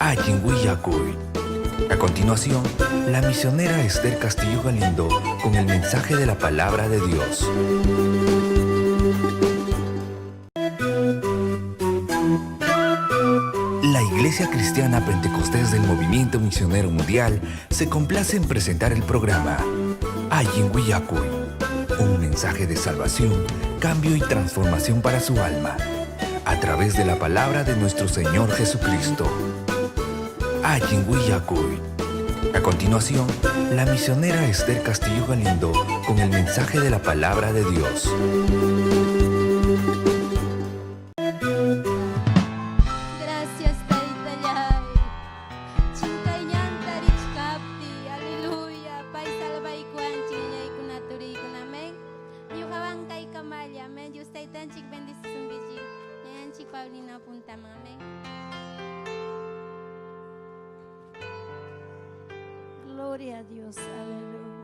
Allin Willakuy. A continuación, la misionera Esther Castillo Galindo con el mensaje de la palabra de Dios. La Iglesia Cristiana Pentecostés del Movimiento Misionero Mundial se complace en presentar el programa Allin Willakuy, un mensaje de salvación, cambio y transformación para su alma, a través de la palabra de nuestro Señor Jesucristo. Allin Willakuy. A continuación, la misionera Esther Castillo Galindo con el mensaje de la palabra de Dios. Gracias Taytallay. Chinkayñanta richkaptiy. Aleluya. Pay salvaykuwanchik ñañaykuna turiykuna. Amén. Ñuqawan kaykamalla. Amén. Dios Taytanchik bendecisunkichik. Ñañanchik Paulina puntaman. Amén. Gloria a Dios, aleluya.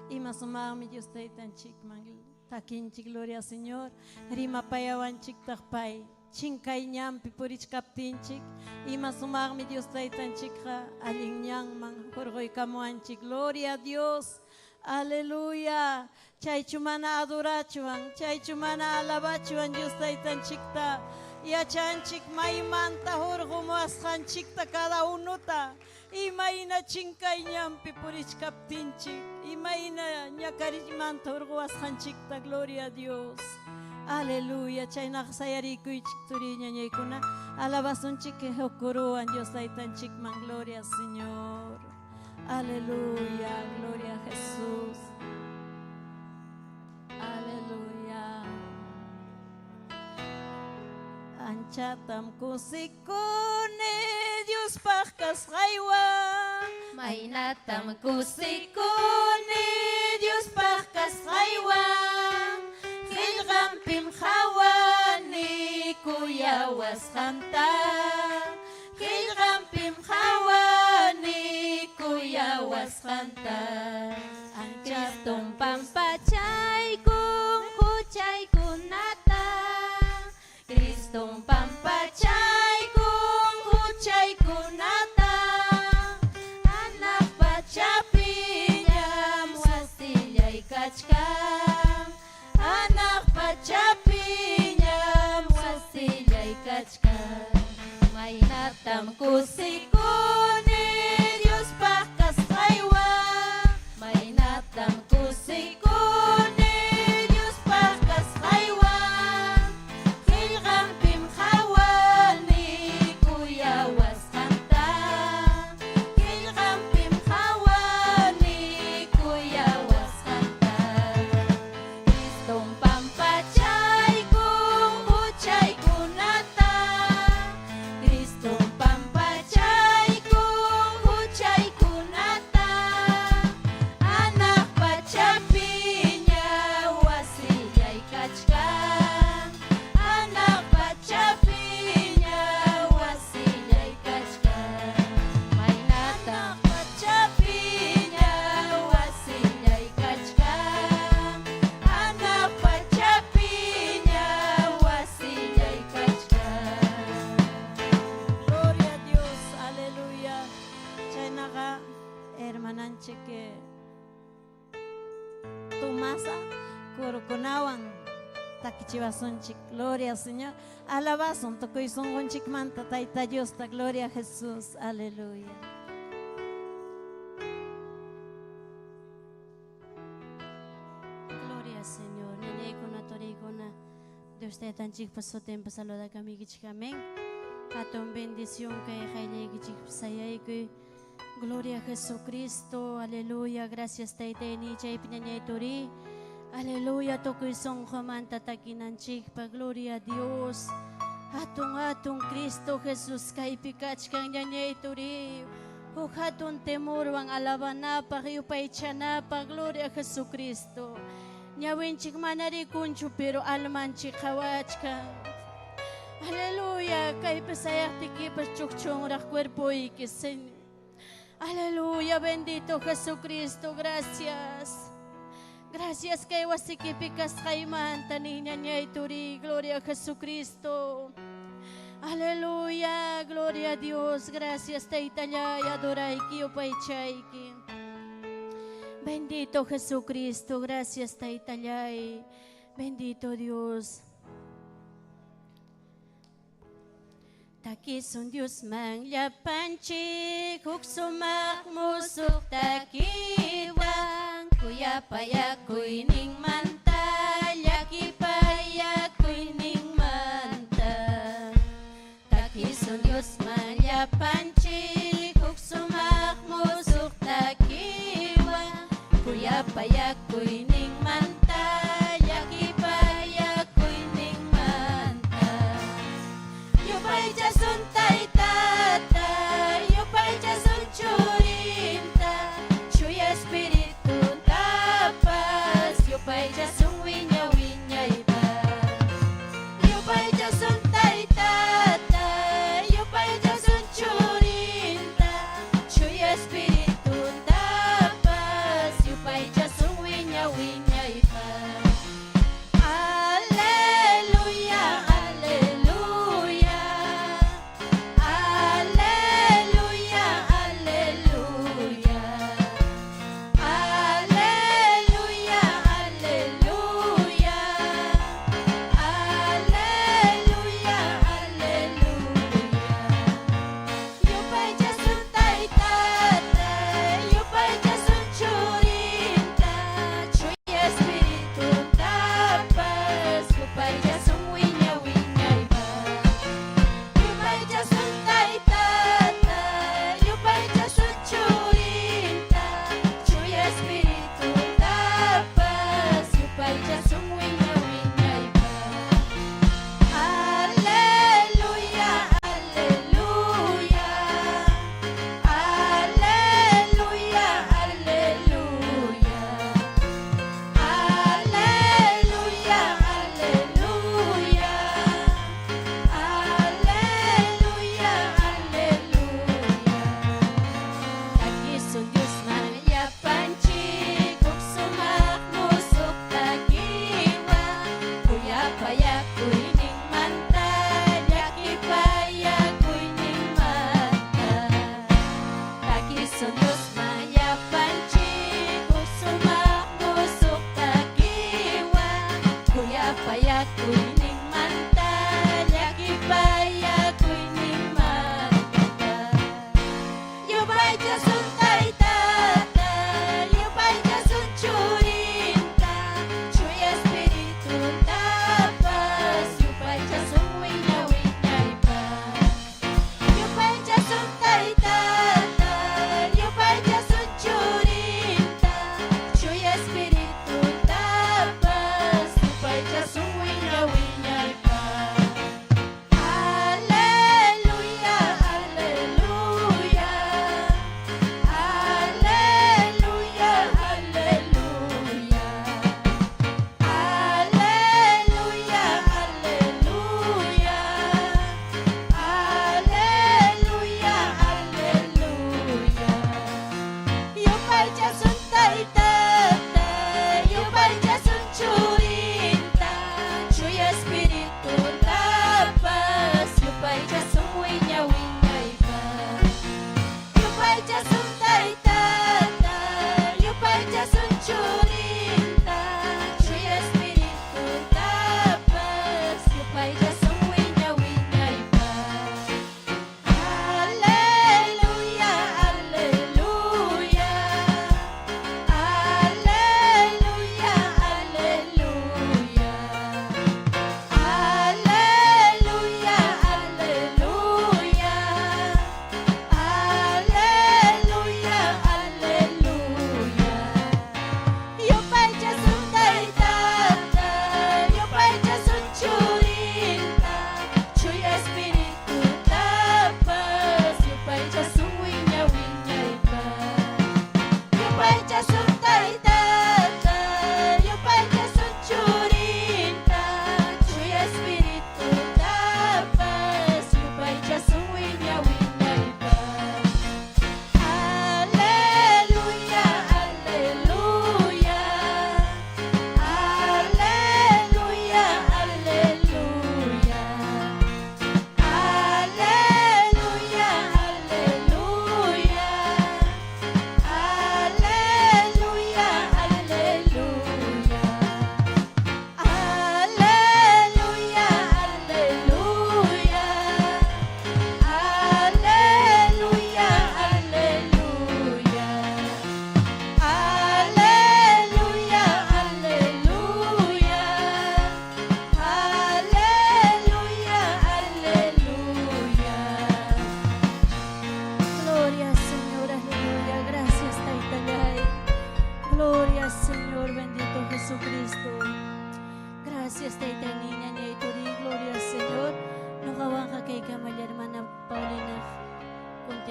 Ima sumaqmi Dios Taytanchikman takinchik, gloria al Señor. Rimapayawanchiktaq pay chinkay ñanpi purichkaptinchik. Ima sumaqmi Dios Taytanchikqa allin ñanman hurquykamuwanchik. Gloria a Dios. Aleluya. Chaychu mana adorachuan, chaychu mana alabachuan Dios Taytanchikta. Yachanchik maymanta hurqumuwasqanchikta cada unuta. Imayna chinkay ñanpi purichkaptinchik, imayna ñakarichmanta hurquwasqanchikta, gloria a Dios. Aleluya, chaynaqa sayarikuychik turi ñañaykuna, alabasunchik hukuruwan Dios Taytanchikman, gloria al Señor. Aleluya, gloria a Jesús. Aleluya. Anchatam kusikuni Diospaq kasqaywan. Maynatam kusikuni Diospaq kasqaywan. Qillqanpim qhawani kuyawasqanta. Qillqanpim qhawani kuyawasqanta. Anchatam Cristom pampachaykun huchaykunata. Cristom pampachaykun huchaykunata. Hanaq pachapiñam wasillay kachkan. Hanaq pachapiñam wasillay kachkan. Maynatam kusikuni Diospaq kasqaywan. Maynatam kusikuni Diospaq kasqaywan. Qillqanpim qhawani kuyawasqanta. Qillqanpim qhawani kuyawasqanta. Cristom pampachaykun huchaykunata. Cristom pampachaykun huchaykunata. Hanaq pachapiña wasillay kachkan. Hanaq pachapiña wasillay kachkan. Maynatam pachapiña wasillay kachkan. Hanaq pachapiña wasillay kachkan. Gloria a Dios, aleluya. Chaynaqa hermananchik Tomasa kurukunawan takichiwasunchik. Gloria al Señor. Alabasun tukuy sunqunchikmanta Tayta Diosta. Gloria a Jesús. Aleluya. Gloria al Señor. Ñañaykuna, turiykuna, Dios Taytanchikpa sutinpi saludakamiykichik. Amén. Hatun bendición kay qayllaykichikpi sayaykuy. Gloria a Jesucristo. Aleluya. Gracias Taytayni chaypi ñañay turi. Aleluya. Tukuy sunqumanta takinanchikpa. Gloria a Dios. Hatun hatun Cristo Jesús kaypi kachkan ñañay turi. Huk hatun temorwan alabanapaq yupaychanapaq. Gloria a Jesucristo. Ñawinchik mana rikunchu pero almanchik qhawachkan. Aleluya, kaypi sayaqtiykipas chukchunraq cuerpoyki, Señor. Aleluya, bendito Jesucristo, gracias. Gracias kay wasikipi kasqaymanta, niña ñañay turi, gloria a Jesucristo. Aleluya, gloria a Dios. Gracias, Taytallay, adorayki, yupaychayki. Bendito Jesucristo, gracias, Taytallay. Bendito Dios. Takisun Diosman llapanchik huk sumaq musuq takiwan kuyapayakuyninmanta llakipayakuyninmanta Takisun Diosman llapanchik huk sumaq musuq takiwan kuyapayakuyninmanta llakipayakuyninmanta Yupaychasun Taytata, yupaychasun Churinta, Chuya Espirituntapas, yupaychasun wiña wiñaypaq. Yupaychasun Taytata, yupaychasun Churinta.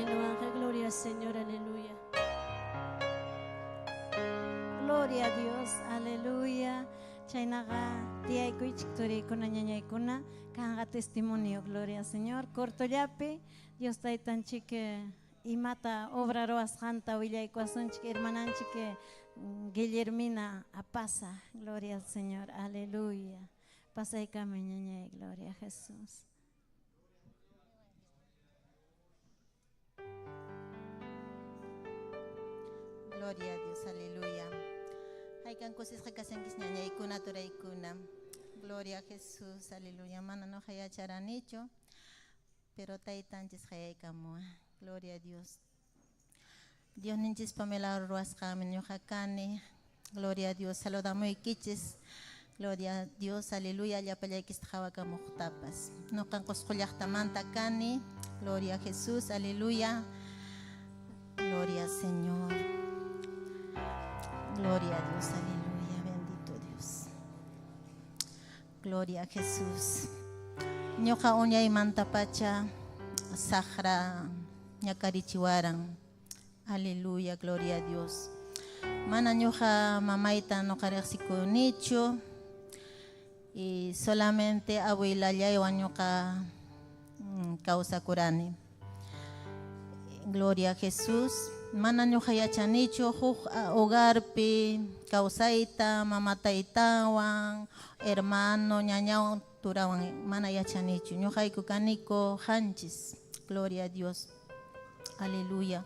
continuanqa. Gloria al Señor, aleluya. Gloria a Dios, aleluya. Chaynaqa tiyaykuychik turiykuna ñañaykuna kanqa testimonio, gloria al Señor. Cortollapi Dios taytanchik imata obra ruwasqanta willaykuwasunchik hermananchik Guillermina Apaza, gloria al Señor, aleluya. Pasaykami ñañay, gloria a Jesús. Gloria a Dios, aleluya. Haykan kusisqa kashankis ñañaykuna, turaykuna. Gloria a Jesús, aleluya. Mana noqa yacharanichu, pero taytanchis hayaykamua. Gloria a Dios. Dios ninchispa milagro ruwasqanmi ñuqa kani. Gloria a Dios. Saludamuykichis. Gloria a Dios, aleluya. Llapallaykista qhawakamuqtapas. Ñuqan Qusqu llaqtamanta kani. Gloria a Jesús, aleluya. Gloria al Señor. Gloria a Dios, aleluya, bendito Dios. Gloria a Jesús. Ñuqa uñaymantapacha saqra ñakarichiwaran. Aleluya, gloria a Dios. Mana ñuqa mamayta ñuqa riqsikunichu. Y solamente abuelallaywan ñuqa kawsakurani. Gloria a Jesús. Mana ñuqa yachanichu huk hogarpi kawsayta mama taytawan, hermano ñañawan turawan mana yachanichu. Ñuqayku kaniku qanchis. Gloria a Dios. Aleluya.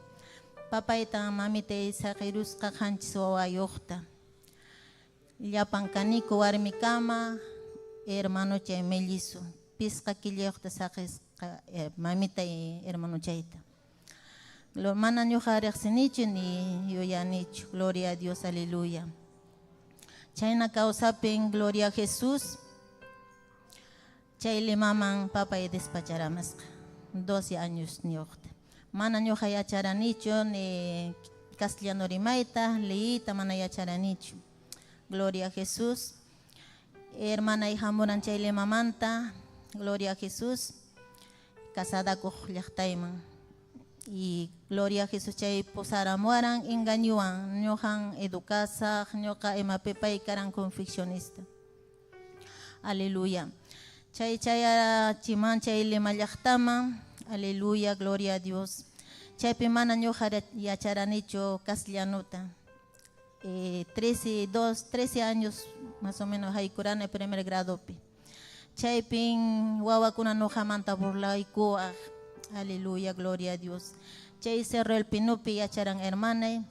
Papaytan mamitay saqirusqa qanchis wawayuqta. Llapan kaniku warmikama, hermanochay mellizo. Pisqa killayuqta saqisqa mamitay hermanochayta. Mana ñuqa riqsinichu ni yuyanichu. Gloria a Dios, aleluya. Chayna kawsapin, gloria a Jesús. Chay Limaman papay despacharamasqa. 12 años niyuqta. Mana ñuqa yacharanichu ni castellano rimayta, liyita mana yacharanichu. Gloria a Jesús. Hermanay hamuran chay Limamanta. Gloria a Jesús. Casadakuq llaqtayman. Y gloria a Jesús chay pusaramuaran engañuan. Ñuqan educasaq, ñuqa imapipay karan confeccionista. Aleluya. Chay chayachiman chay Lima llaqtaman. Aleluya, gloria a Dios. Chaypi mana ñuqa yacharanichu castellanuta. 13 años más o menos haykurani primer gradopi. Chaypin wawakuna ñuqamanta burlaykuwaq. Aleluya, gloria a Dios. Chay Cerro el Pinupi yacharan hermanay.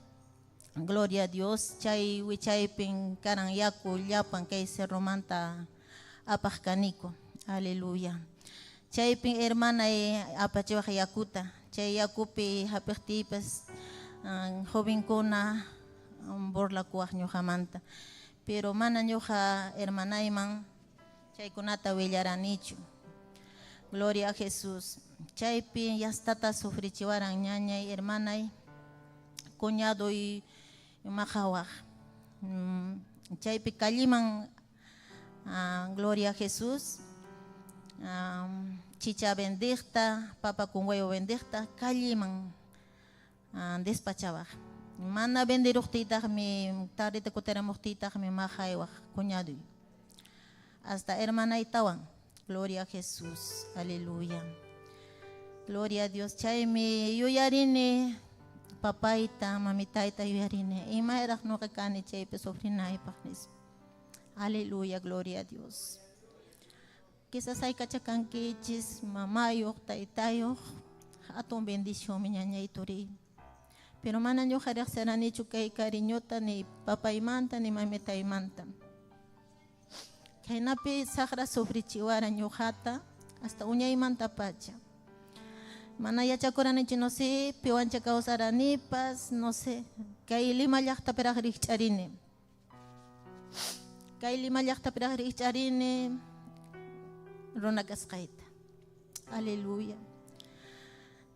Gloria a Dios. Chay wichaypin karan yaku llapan kay cerromanta apaq kaniku. Aleluya. Chaypin hermanay apachiwaq yakuta. Chay yakupi hapiqtiypas jovenkuna burlakuwaq ñuqamanta. Pero mana ñuqa hermanayman chaykunata willaranichu. Gloria a Jesús. Chaypi yastata sufrichiwaran ñañay, hermanay, cuñadoy maqawaq. Chaypi kalliman, gloria a Jesús, chicha bendiqta, papa con huevo bendiqta, kalliman despachawaq. Mana vendiruqtiytaqmi, tardeta kutiramuqtiytaqmi maqaywaq cuñadoy. Hasta hermanaytawan. Gloria a Jesús, aleluya. Gloria a Dios. Chaymi yuyarini papayta, mamitayta yuyarini. Imayraq ñuqa kani chaypi sufrinaypaq nispa. Aleluya, gloria a Dios. Quizás haykacha kankichis, mamayuq, taytayuq, hatun bendición ñañay turiy. Pero mana ñuqa riqsiranichu kay cariñota ni papaymanta ni mamitaymanta. Chaynapi saqra sufrichiwara ñuqata hasta uñaymanta pacha. Mana yachakuranichu, no sé, piwancha kawsaranipas, no sé. Kay Lima llaqtapiraq rikch'arini. Kay Lima llaqtapiraq rikch'arini runa kasqayta. Aleluya.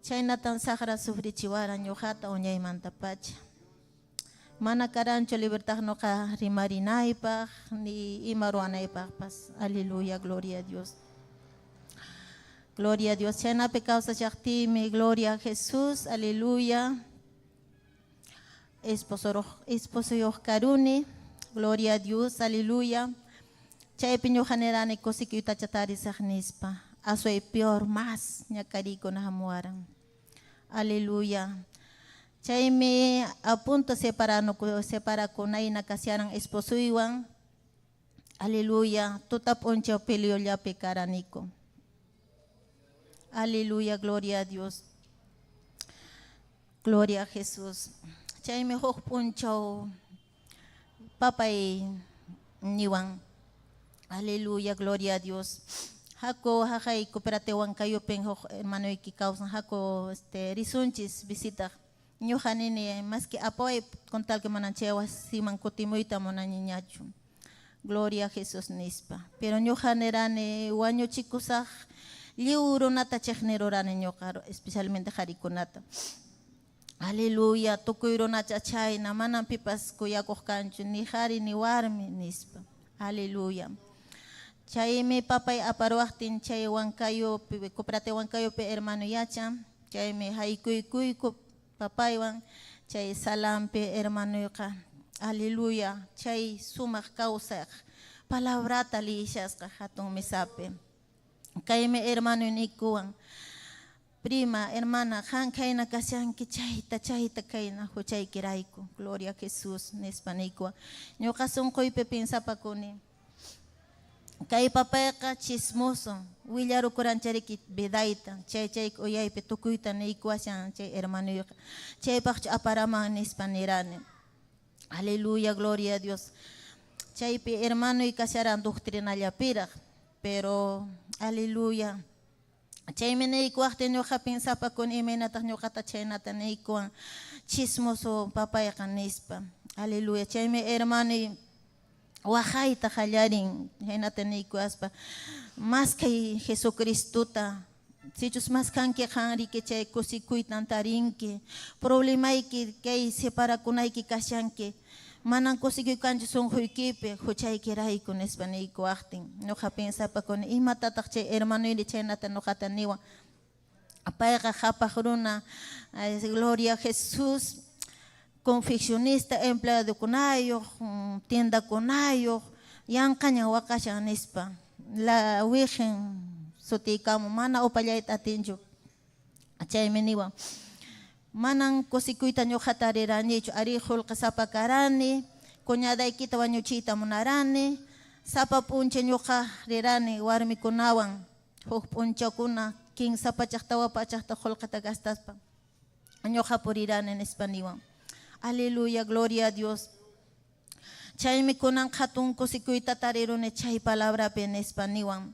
Chaynatan saqra sufrichiwara ñuqata uñaymanta pacha. Mana karanchu libertad ñuqa rimarinaypaq ni ima ruwanaypaqpas. Aleluya, gloria a Dios. Gloria a Dios. Chaynapi kawsashaqtiymi, gloria a Jesús, aleluya. Esposoyuq karuni, gloria a Dios, aleluya. Chaypi ñuqa nirani kusikuytacha tarisaq nispa. Asway peor más ñakariykuna hamuwaran. Aleluya. Chaymi a punto separakunayna kasharan esposoywan. Aleluya. Tuta p'unchaw peleollapi karaniku. Aleluya, gloria a Dios. Gloria a Jesús. Chaymi huk p'unchaw papay niwan. Aleluya, gloria a Dios. Haku haqay cooperativa Huancayopin huk hermanoyki kawsan haku risunchis visitaq. Ñuqa nini maski apaway con tal que manan chay wasiman kutimuyta munaniñachu. Gloria a Jesús nispa. Pero ñuqa nirani wañuchikusaq lliw runata chiqnirurani ñuqa especialmente qharikunata. Aleluya, tukuy runacha chayna manam pipas kuyakuq kanchu ni qhari ni warmi nispa. Aleluya. Chaymi papay aparuwaqtin chay Huancayopi, cooperativa Huancayopi hermano yachan, chaymi haykuykuyku papaywan chay salampi hermanoyqa. Aleluya, chay sumaq kawsaq palabrata liyishasqa hatun mesapi. Kaymi hermano nikuwan, prima, hermana, qan khayna kashanki chayta, chayta kayna huchaykirayku. Gloria a Jesús, nispa nikuwan. Ñuqa sunquypi pensapakuni. Kay papayqa chismoso, willarukuranchariqui vidayta, chay chay uyaypi tukuyta niykuwashan chay hermanoyqa. Chaypaqchu aparaman nispa nirani. Aleluya, gloria a Dios. Chaypi hermanoy kasharan doctrinallapiraq, pero aleluya. Chaymi niykuwaqtin ñuqa pensapakuni imaynataq ñuqata chaynata niykuwan chismoso papayqa nispa. Aleluya. Chaymi hermanoy waqayta qallarin chaynata niykuwaspa maskay Jesucristota. Sichus maskanki qan riki chay kusikuytan tarinki. Problemayki kay separakunayki kashanki. Manan kusikuy kanchu sunquykipi huchaykirayku nispa niykuwaqtin. Ñuqa pensapakuni imatataq chay hermanoyri chaynata ñuqata niwan. Payqa qhapaq runa, gloria a Jesús, confeccionista, empleadokunayuq, tiendakunayuq, yanqañan waqashan nispa. La wiqin sutiykamu mana upallayta atinchu. Chaymi niwan, manan kusikuyta ñuqa tariranichu, arí qullqi sapa karani, cuñadaykita wañuchiyta munarani, sapa p'unchay ñuqa rirani warmikunawan, huk p'unchawkuna 300 400 qullqita gastaspa ñuqa purirani nispa niwan. Aleluya, gloria a Dios. Chaymi kunan hatun kusikuyta tariruni chay palabrapi nispa niwan.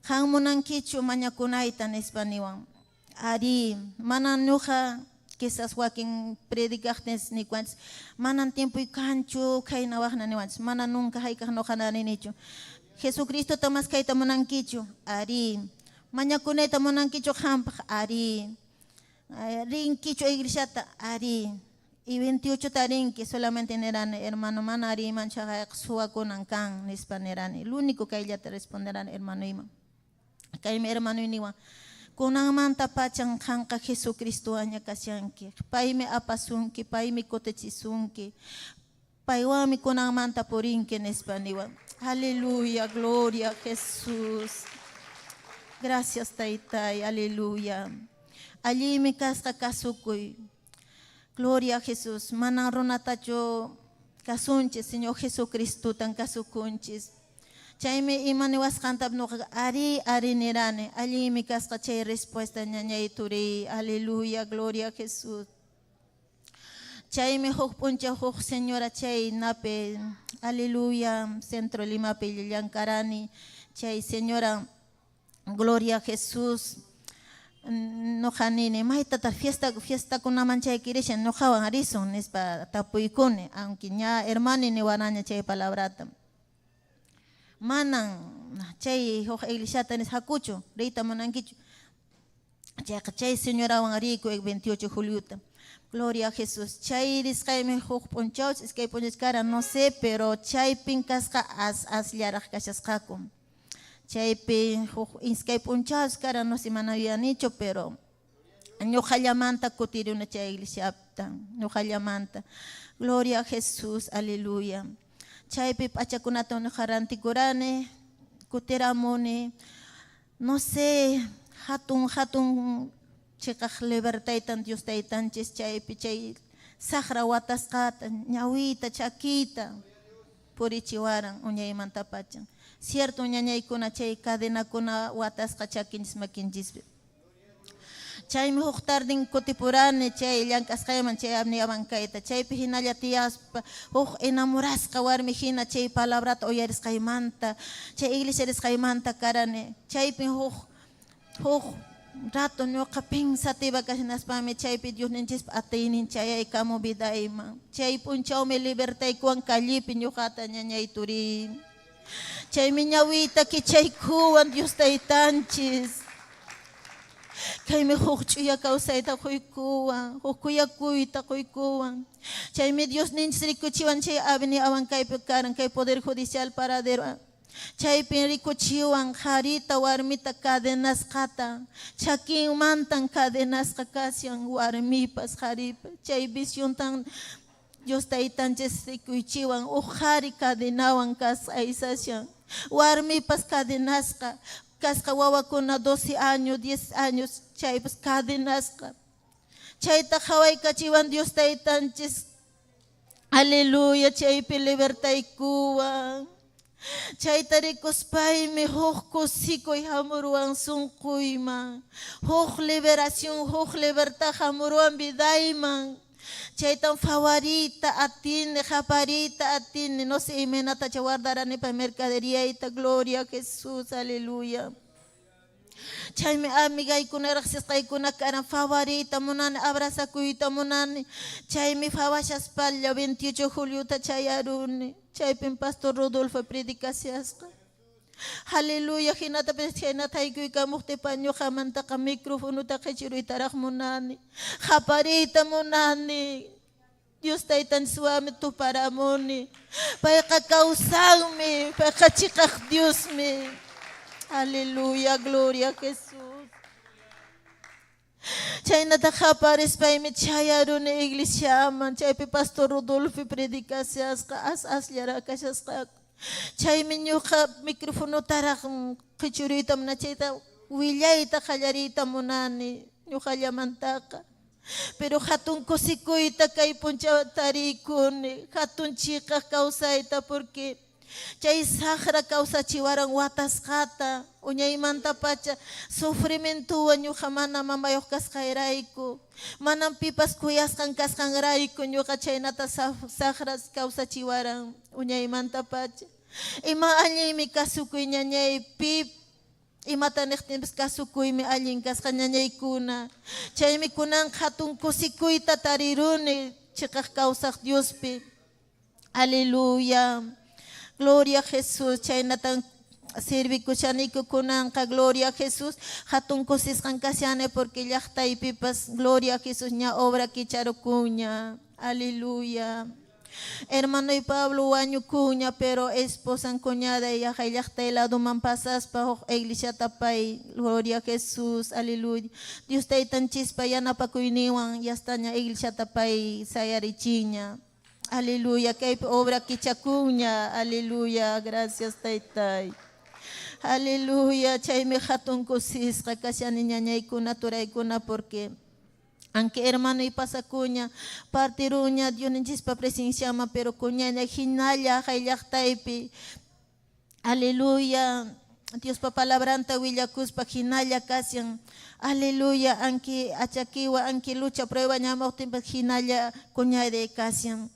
Qan munankichu mañakunayta nispa niwan. Arí, manan ñuqa quizás wakin predicaqtis nikuwanchis, manan tiempoy kanchu khayna waqna niwanchis, mana nunca hayk'aq ñuqa ninichu. Jesucristota maskayta munankichu? Arí. Mañakunayta munankichu qampaq? Arí. Rinkichu iglesiata? Arí. Y 28 ta rinki, solamente nirani, hermano, mana riymanchu haqayqa suwakunan kan, nispa nirani. Lo único kayllata responderani hermanoyman. Kaymi hermanoy niwan, kunanmanta pachan qanqa Jesucristowanña kashanki. Paymi apasunki, paymi kutichisunki. Paywanmi kunanmanta purinki nispa niwan. Aleluya, gloria a Jesús. Gracias, Taytay, aleluya. Allimi kasqa kasukuy. Gloria a Jesús. Manan runatachu kasunchis, Señor Jesucristotan kasukunchis. Chaymi ima niwasqanta ñuqa arí, arí nirani. Allimi kasqa chay respuesta ñañay turiy. Aleluya, gloria a Jesús. Chaymi huk p'unchaw huk señora chay napi, aleluya, centro Limapi llankarani. Chay señora, gloria a Jesús, ñuqa nini, maytataq fiesta fiestakunaman chayki rishan ñuqawan risun nispa tapuykuni, aunque ña hermano niwaraña chay palabrata. Manan chay huk iglesiata nis hakuchu, riyta munankichu. Chayqa chay señorawan riyku el 28 de juliota. Gloria a Jesús. Chay risqaymi huk p'unchaw, iskay p'unchaw kara, no sé, pero chaypin kasqa as asllaraq kashasqaku. Chaypi huk iskay p'unchaws karan, no sé, mana yuyanichu, pero ñuqallamanta kutiruni chay iglesiapta, ñuqallamanta. Gloria a Jesús, aleluya. Chaypi p'achakunata ñuqa rantikurani, kutiramuni. No sé, hatun hatun chiqaq libertaytan Dios taytanchis chaypi chay saqra watasqata, ñawiyta, chakiyta purichiwaran uñaymantapacha. Cierto ñañaykuna chay cadenakuna watasqa chakinchis makinchispi. Chaymi huk tardin kutipurani chay llank'asqayman chay Abankayta. Chaypi hinalla tiyaspa huk enamorasqa warmi hina chay palabrata uyarisqaymanta, chay iglesia risqaymanta karani. Chaypi huk huk rato ñuqa pensativa kashinaspami chaypi Diosninchispa atiynin chayaykamu vidayman. Chay p'unchawmi libertaykuwan callepi ñuqata ñañay turiy. Chaymi ñawiyta kichaykuwan Dios taytanchis. Kaymi huk ch'uya kawsayta quykuwan, huk kuyakuyta quykuwan. Chaymi Diosninchis rikuchiwan chay Avenida Abancaypi karan, kay Poder Judicial paradero. Chaypin rikuchiwan qharita warmita cadenasqata, chakinmantan cadenasqa kashan warmipas qharipas. Chay visiontan Dios taytanchis rikuychiwan, huk qhari cadenawan aysashan. Warmipas cadenasqa, kasqa wawakuna 12 años, 10 años, chaypas cadenasqa. Chayta qhawaykachiwan Dios taytanchis. Aleluya, chaypi libertaykuwan. Chayta rikuspaymi huk kusikuy hamuruwan sunquyman. Huk liberación, huk libertad hamuruwan vidayman. Chaytam fawariyta atini, qapariyta atini. No sé imaynatacha guardaranipa mercaderiyayta. Gloria a Jesús, aleluya. Chaymi amigaykuna riqsisqaykuna karan fawariyta munani, abrazakuyta munani. Chaymi fawashaspalla 28 juliota chayaruni. Chaypim Pastor Rodolfo predicashasqa. Aleluya, hinata hinata haykuykamuqtipa ñuqamantaqa microfonota qichuruytaraq munani. Qapariyta munani. Dios taytanchiswanmi tuparamuni. Payqa kawsanmi, payqa chiqaq Diosmi. Aleluya, gloria a Jesús. Chaynata qaparispaymi chayaruni iglesiaman, chaypi Pastor Rodolfo predicashasqa, as asllaraq kashasqaku. Chaymi ñuqa microfonotaraq qichuruyta munani, chayta willayta qallariyta munani ñuqallamantaqa. Pero hatun kusikuyta kay p'unchaw tariykuni, hatun chiqaq kawsayta, porque chay saqra kawsachiwaran watasqata, uñaymantapacha sufrimientowan ñuqa mana mamayuq kasqayrayku, manam pipas kuyasqan kasqanrayku ñuqa chaynata saqra kawsachiwaran uñaymantapacha. Ima allinmi kasukuy ñañay, pi imata niqtinpas kasukuymi allin kasqa ñañaykuna. Chaymi kunan hatun kusikuyta tariruni chiqaq kawsaq Diospi. Aleluya. Gloria a Jesús. Chaynatan servikushaniku kunanqa. Gloria a Jesús. Hatun kusisqan kashani porque llaqtaypipas Gloria a Jesús ña obra kicharukuña. Aleluya. Hermanoy Pablo wañukuña, pero esposan cuñada yaqay llaqtay ladoman pasaspa huk iglesiata pay. Gloria a Jesús. Aleluya. Dios taytanchispa yanapakuyninwan yastaña iglesiata pay sayarichiña. Aleluya, kaypi obra kichakuña. Aleluya, gracias taytay. Aleluya, chaymi hatun kusisqa kashani ñañaykuna, turaykuna, porque aunque hermano y pasakuña, partiruña Diosninchispa presenciaman, pero cuñaña hinalla hay llaqtaypi. Aleluya. Diospa palabranta willakuspa hinalla kashan. Aleluya, aunque achakiwa, aunque lucha prueba ñamuqtinpas hinalla cuñade kashan.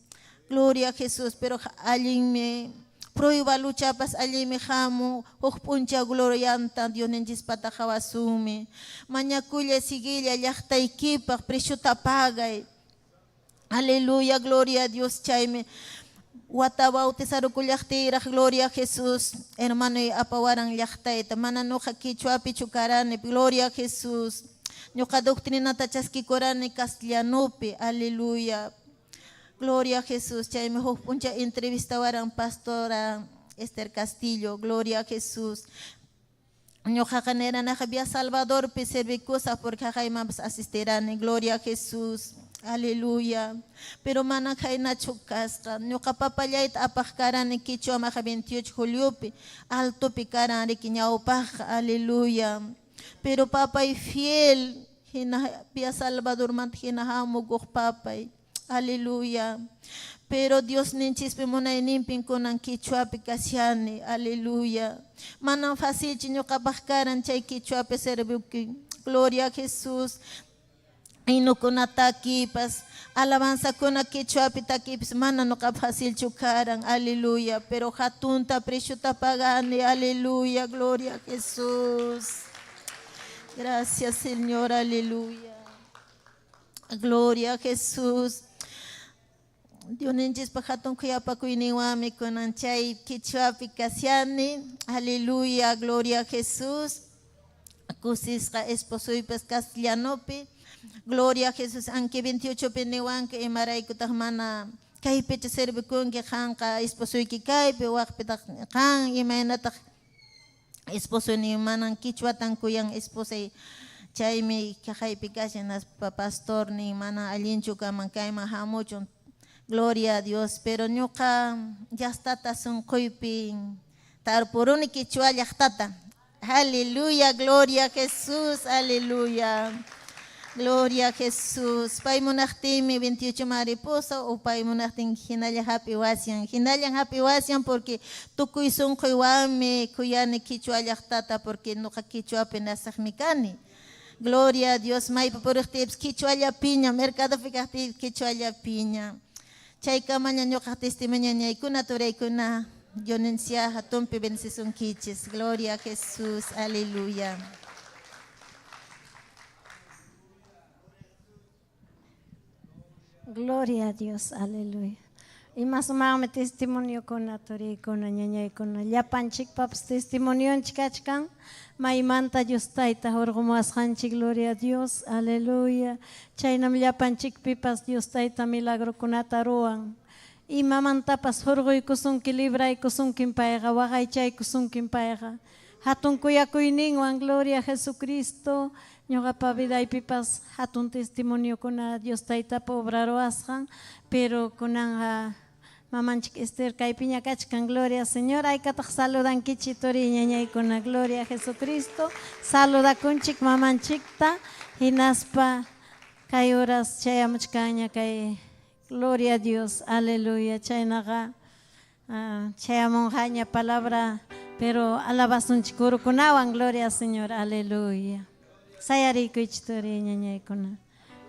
Gloria a Jesús, pero allinmi prueba luchapas allinmi hamu, huk p'unchaw glorianta Diosninchispata qhawasunmi. Mañakulla siguilla llaqtaykipaq preciota pagay. Aleluya, gloria a Dios, chaymi wata bautizarukullaqtiyraq gloria a Jesús, hermanoy apawaran llaqtayta, mana ñuqa quichuapichu karani, gloria a Jesús. Ñuqa doctrinata chaskikurani castellanupi, aleluya. Gloria a Jesús, chaymi huk p'unchaw entrevistawaran pastora Esther Castillo, gloria a Jesús. Ñuqaqa niranaqa Vía Salvadorpi servikusaq porque haqaymanpas asistirani. Gloria a Jesús. Aleluya. Pero mana khaynachu kasqa. Ñuqa papallayta apaq karani Quichuamaqa 28 juliopi. Altopi karan riki ñawpaqqa. Aleluya. Pero papay fiel hina Vía Salvadormanta hina hamukuq papay. Aleluya. Pero Dios ninchispi munayninpin kunan quichuapi kashani. Aleluya. Manam facilchu ñuqapaq karan chay quichuapi servikuy. Gloria a Jesús. Hinukuna takipas, alabanzakuna quichuapi takipas, mana ñuqapaq facilchu karan. Aleluya. Pero hatunta preciota pagani. Aleluya. Gloria a Jesús. Gracias, Señor. Aleluya. Gloria a Jesús. Diosninchikpa hatun khuyapakuyninwanmi kunan chay quichuapi kashani. Aleluya, gloria a Jesús. Kusisqa esposoypas castellanopi. Gloria a Jesús. Anki 28 pi niwanki imaraykutaq mana kaypichu servikunki qanqa esposoyki kaypi waqpitaq qan imaynataq esposoni manan quichuatan kuyan esposay chaymi kaqaypi kashan hinaspa pastor nin mana allinchu kaman kayman hamuchun. Gloria a Dios. Pero ñuqa llaqtata sunquypi tarpuruni quichua llaqtata. Aleluya, gloria a Jesús, aleluya. Gloria a Jesús. Pay munaqtinmi 28 man ripusa o pay munaqtin hinalla hap'iwashan. Hinallan hap'iwashan porque tukuy sunquywanmi kuyani quichua llaqtata porque ñuqa quichuapi nasiqmi kani. Gloria a Dios. Maypi puriqtiypas quichuallapiña, mercadopi kaqtiypas quichuallapiña. Chaykamaña ñuqaq testimonio ñañaykuna, turaykuna, Dioninsia hatunpi bendecisunkichis. Gloria a Jesús. Aleluya. Gloria a Dios, aleluya. Ima sumaqmi testimoniokuna, turiykuna, ñañaykuna, llapanchikpapas testimonionchik kachkan, maymanta Dios Tayta hurqumuwasqanchik, gloria a Dios, aleluya. Chaynam llapanchikpipas Dios Tayta milagrokunata ruwan. Imamantapas hurquykusunki, libraykusunkim payqa, waqaychaykusunkim payqa. Hatun kuyakuyninwan, gloria a Jesucristo, ñuqapa vidaypipas hatun testimoniokuna Dios Taytapa obraruwasqan, pero kunanqa mamanchik Esther kaypiña kachkan, gloria Señor, aykataq saludankichik turiy ñañaykuna, gloria a Jesucristo, saludakunchik mamanchikta, hinaspa kay horas chayamuchkanña kay gloria a Dios, aleluya, chaynaqa chayamunqaña palabra, pero alabasunchik urukunawan, gloria al Señor, aleluya. Sayarikuychik turiy ñañaykuna.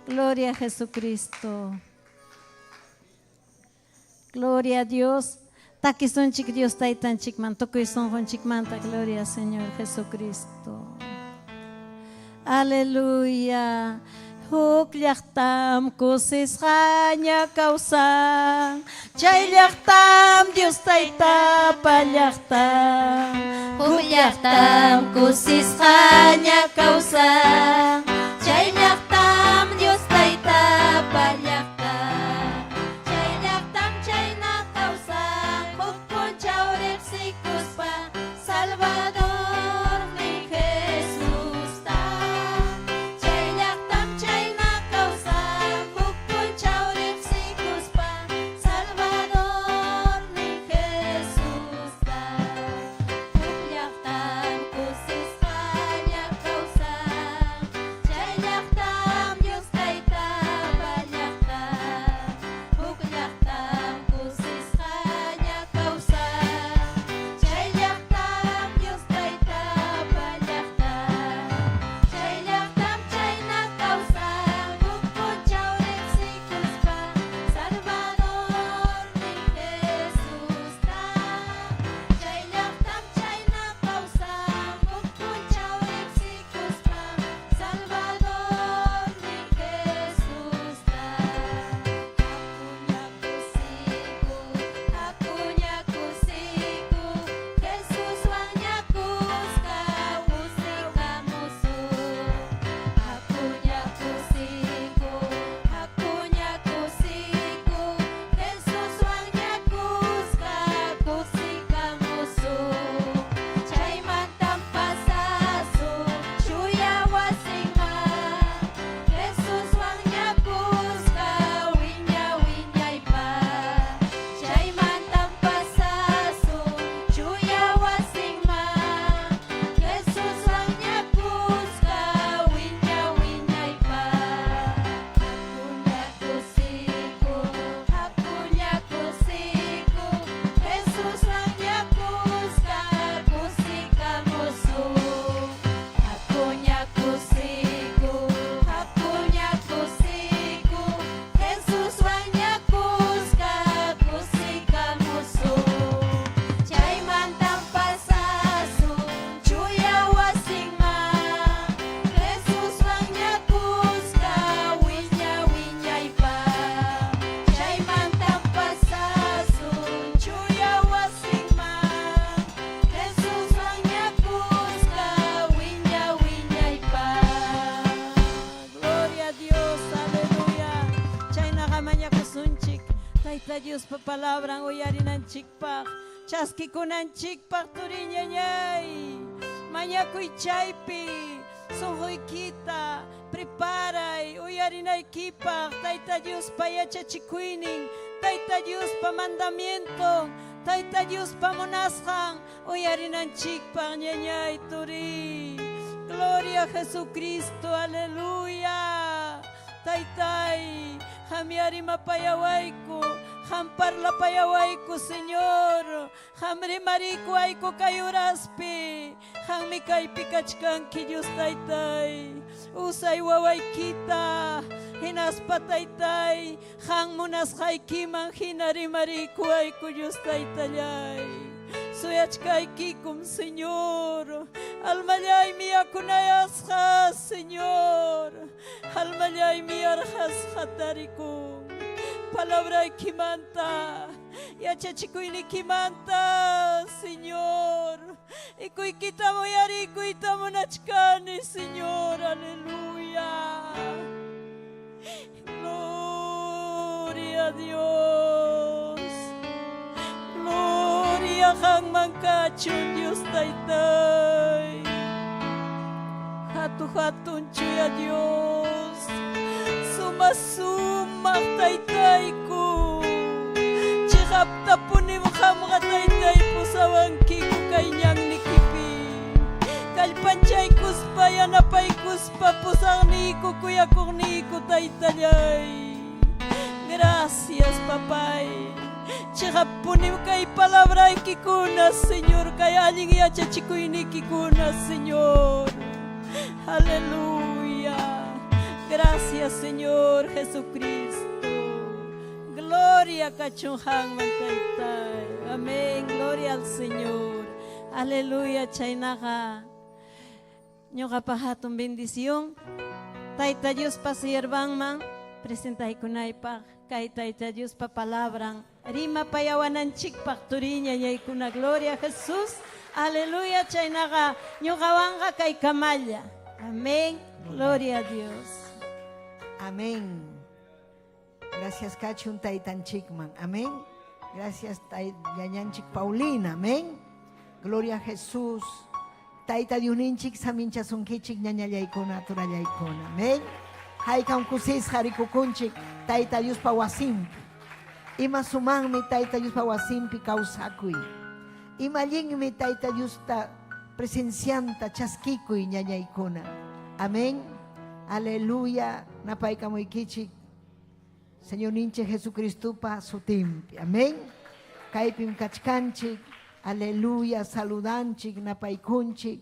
Gloria a Jesucristo. Gloria a Dios. Takisunchik Dios Taytanchikman, tukuy sunqunchikmanta, gloria al Señor Jesucristo. Aleluya. Huk llaqtam kusisqaña kawsan, chay llaqtam Dios Taytapa llaqtan. Huk llaqtam kusisqaña kawsan, chay llaqtam Dios Taytapa llaqtan. Chay llaqtam chayna kawsan, huk p'unchaw riqsikuspa Salvadornin Jesusta. Chay llaqtam chayna kawsan, huk p'unchaw riqsikuspa Salvadornin Jesusta. Huk llaqtam kusisqaña kawsan, chay llaqtam Tayta Diospa palabran uyarinanchikpaq, chaskikunanchikpaq turiñañay. Mañakuy chaypi sunquykita preparay uyarinaykipaq Tayta Diospa yachachikuynin, Tayta Diospa mandamienton, Tayta Diospa munasqan uyarinanchikpaq ñañay turi. Gloria a Jesucristo, aleluya. Taytay, qam yarimapayawayku, qam parlapayawayku, Señor. Qam rimarikuwayku kay horaspi. Qammi kaypi kachkanki, Dios Taytay. Usay wawaykita, hinaspa Taytay, qam munasqaykiman hina rimarikuwayku, Dios Taytallay. Suyachkaykikum, Señor. Almallaymi yakunayasqa, Señor. Almallaymi yarqasqa tarikun. Palabraykimanta, yachachikuynikimanta, Señor. Ikuykita uyarikuyta munachkani, Señor. Aleluya. Gloria a Dios. Gloria qamman kachun Dios Taytay. Hatu hatun chuya Dios. Suma sumaq Taytayku. Chiqaptapunim qamqa Taytay pusawankiku kay ñannikipi. Kallpanchaykuspa yanapaykuspa pusaqniyku kuyakuqniyku Taytallay. Gracias, papay. Chiqappunim kay palabraykikuna, Señor, kay allin yachachikuynikikuna, Señor. Aleluya. Gracias, Señor Jesucristo. Gloria kachun qamman Taytay. Amén. Gloria al Señor. Aleluya. Chaynaqa. Ñuqapaq hatun bendición. Tayta Diospa siervanman presentaykunaypaq kay Tayta Diospa palabran rimapayawananchikpaq turiña ñaykuna. Gloria a Jesús. Aleluya. Chaynaqa ñuqawanqa kay kamalla. Amén. Gloria a Dios. Amén. Gracias kachun taytanchikman. Amén. Gracias ñañanchik Paulina. Amén. Gloria a Jesús. Tayta Diosninchik saminchasunkichik ñañallaykuna turallaykuna. Amén. Haykam kusisqa rikukunchik Tayta Diospa wasinpi. Ima sumaqmi Tayta Diospa wasinpi kawsakuy. Ima allinmi Tayta Diosta presencianta chaskikuy ñañaykuna. Amén. Aleluya. Napaykamuykichik Señorninchik Jesucristopa sutinpi. Amén. Kaypim kachkanchik. Aleluya. Saludanchik, napaykunchik.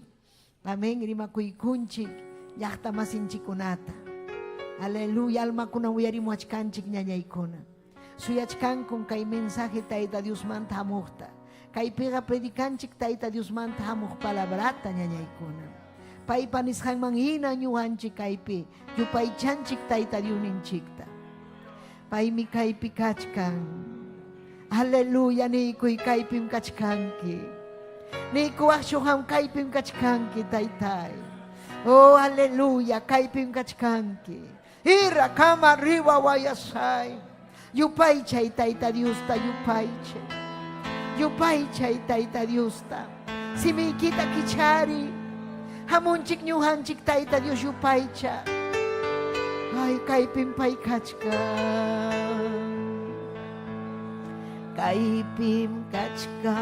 Amén. Rimakuykunchik llaqta masinchikunata. Aleluya. Almakuna uyarimuachkanchik ñañaykuna. Suyachkankun kay mensaje Tayta Diosmanta hamuqta. Kaypiqa predicanchik Tayta Diosmanta hamuq palabrata ñañaykuna. Paypa nisqanman hina ñuqanchik kaypi yupaychanchik Tayta Diosninchikta. Paymi kaypi kachkan. Aleluya niykuy kaypim kachkanki. Niykuwaqchu qam kaypim kachkanki Taytay. Oh, aleluya, kaypim kachkanki. Ira kama riwa wayasay. Yupaychay Tayta Diosta yupaychay. Yupaychay Tayta Diosta. Simiykita kichari. Hamunchik ñuqanchik Tayta Dios yupaycha. Ay, kaypim pay kachkan. Kaypim kachkanki.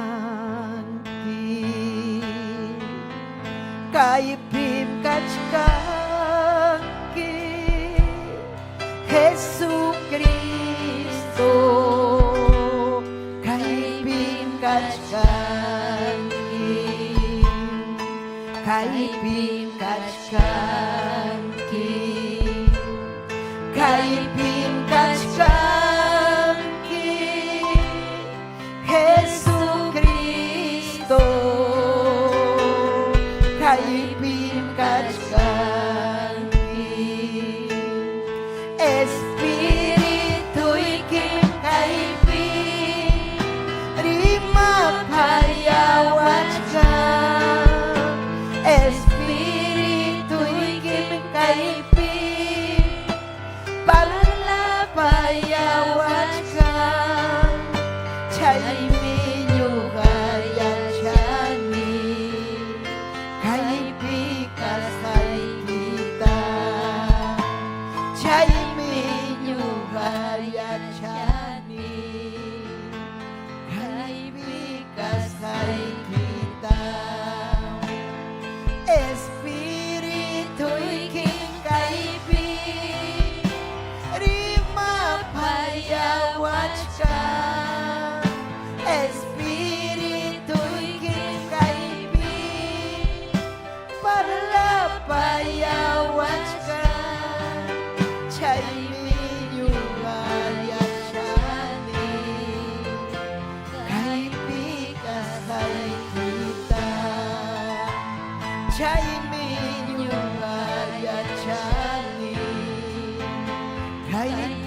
Kaypim kachkanki. Jesucristo. Kaypim kachkanki. Kaypim kachkanki. Kaypim kachkanki. Jesucristo. Kaypim kachkanki. Espirituykim kaypi rimapayawachkan. Espirituykim kaypi parlapayawachkan.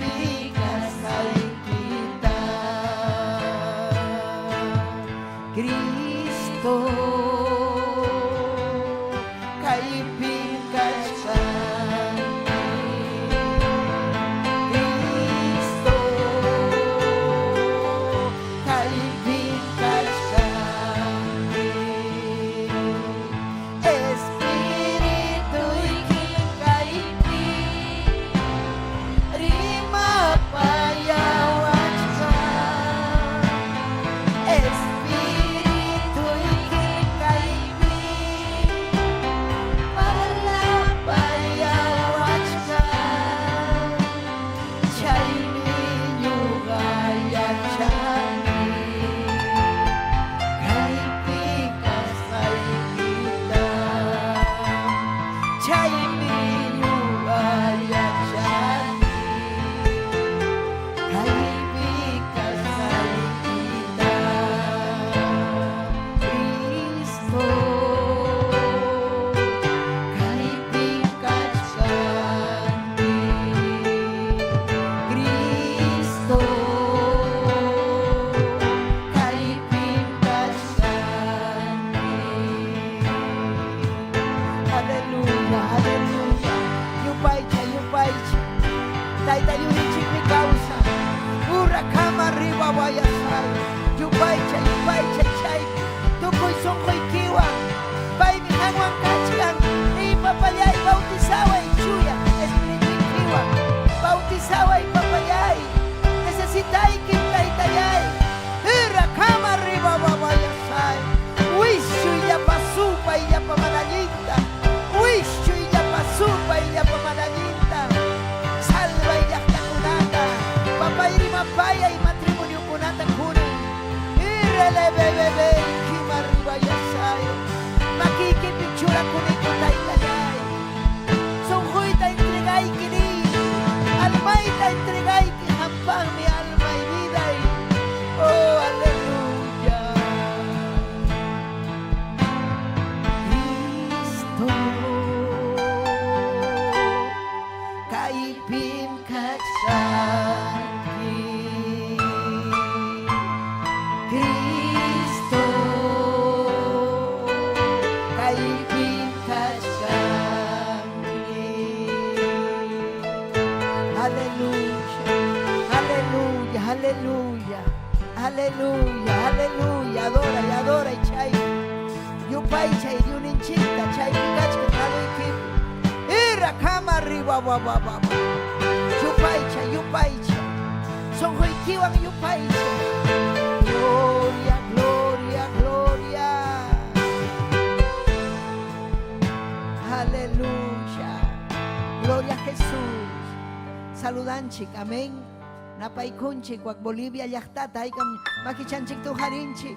Kaypi kasqaykita. Cristo, kaypim kachkanki. Cristo, kaypim kachkanki. Espirituykim kaypi rimapayawachkan. Espirituykim kaypi parlapayawachkan. Chaymi ñuqa yachani kaypi kasqaykita. Chaymi ñuqa yachani kaypi kasqaykita. Cristo, kaypi kachkanki. Cristo, kaypim kachkanki. Aleluya, aleluya. Yupaycha, yupaycha. Tayta Diosninchikmi kawsan. Urakama riba wayasay. Yupaycha, yupaycha chaypi. Tukuy sunquykiwan. Paymi qanwan kachkan. Niy papallay bautizaway chuya espirituykiwan. Bautizaway papallay. Necesitaykim taytallay. Urakama riba wayasay. Wischuy llapa supay llapa mana allinta. Wischuy llapa supay llapa mana allinta. Salvay llaqtakunata. Papay rimapayay matrimoniokunata kunan. Irelebebebe kima ribayasay. Makiykipi churakuniku taytallay. Sunquyta entregayki niy. Almayta entregayki hampaqmi almay viday. Oh, aleluya. Cristo, kaypim kachkanki. Cristo, kaypim kachkanki. Aleluya, aleluya, aleluya, aleluya, aleluya. Adora y adora y chay. Yupaychay Diosninchikta chaypi kachkan qaluykipi. Ira kama riba wa wa wa wa. Yupaycha, yupaycha. Sunquykiwan yupaycha. Gloria, gloria, gloria. Aleluya. Gloria a Jesús. Saludanchik, amén. Napaykunchik, wak Bolivia llaqtata, haykam makichanchik tujarinchik.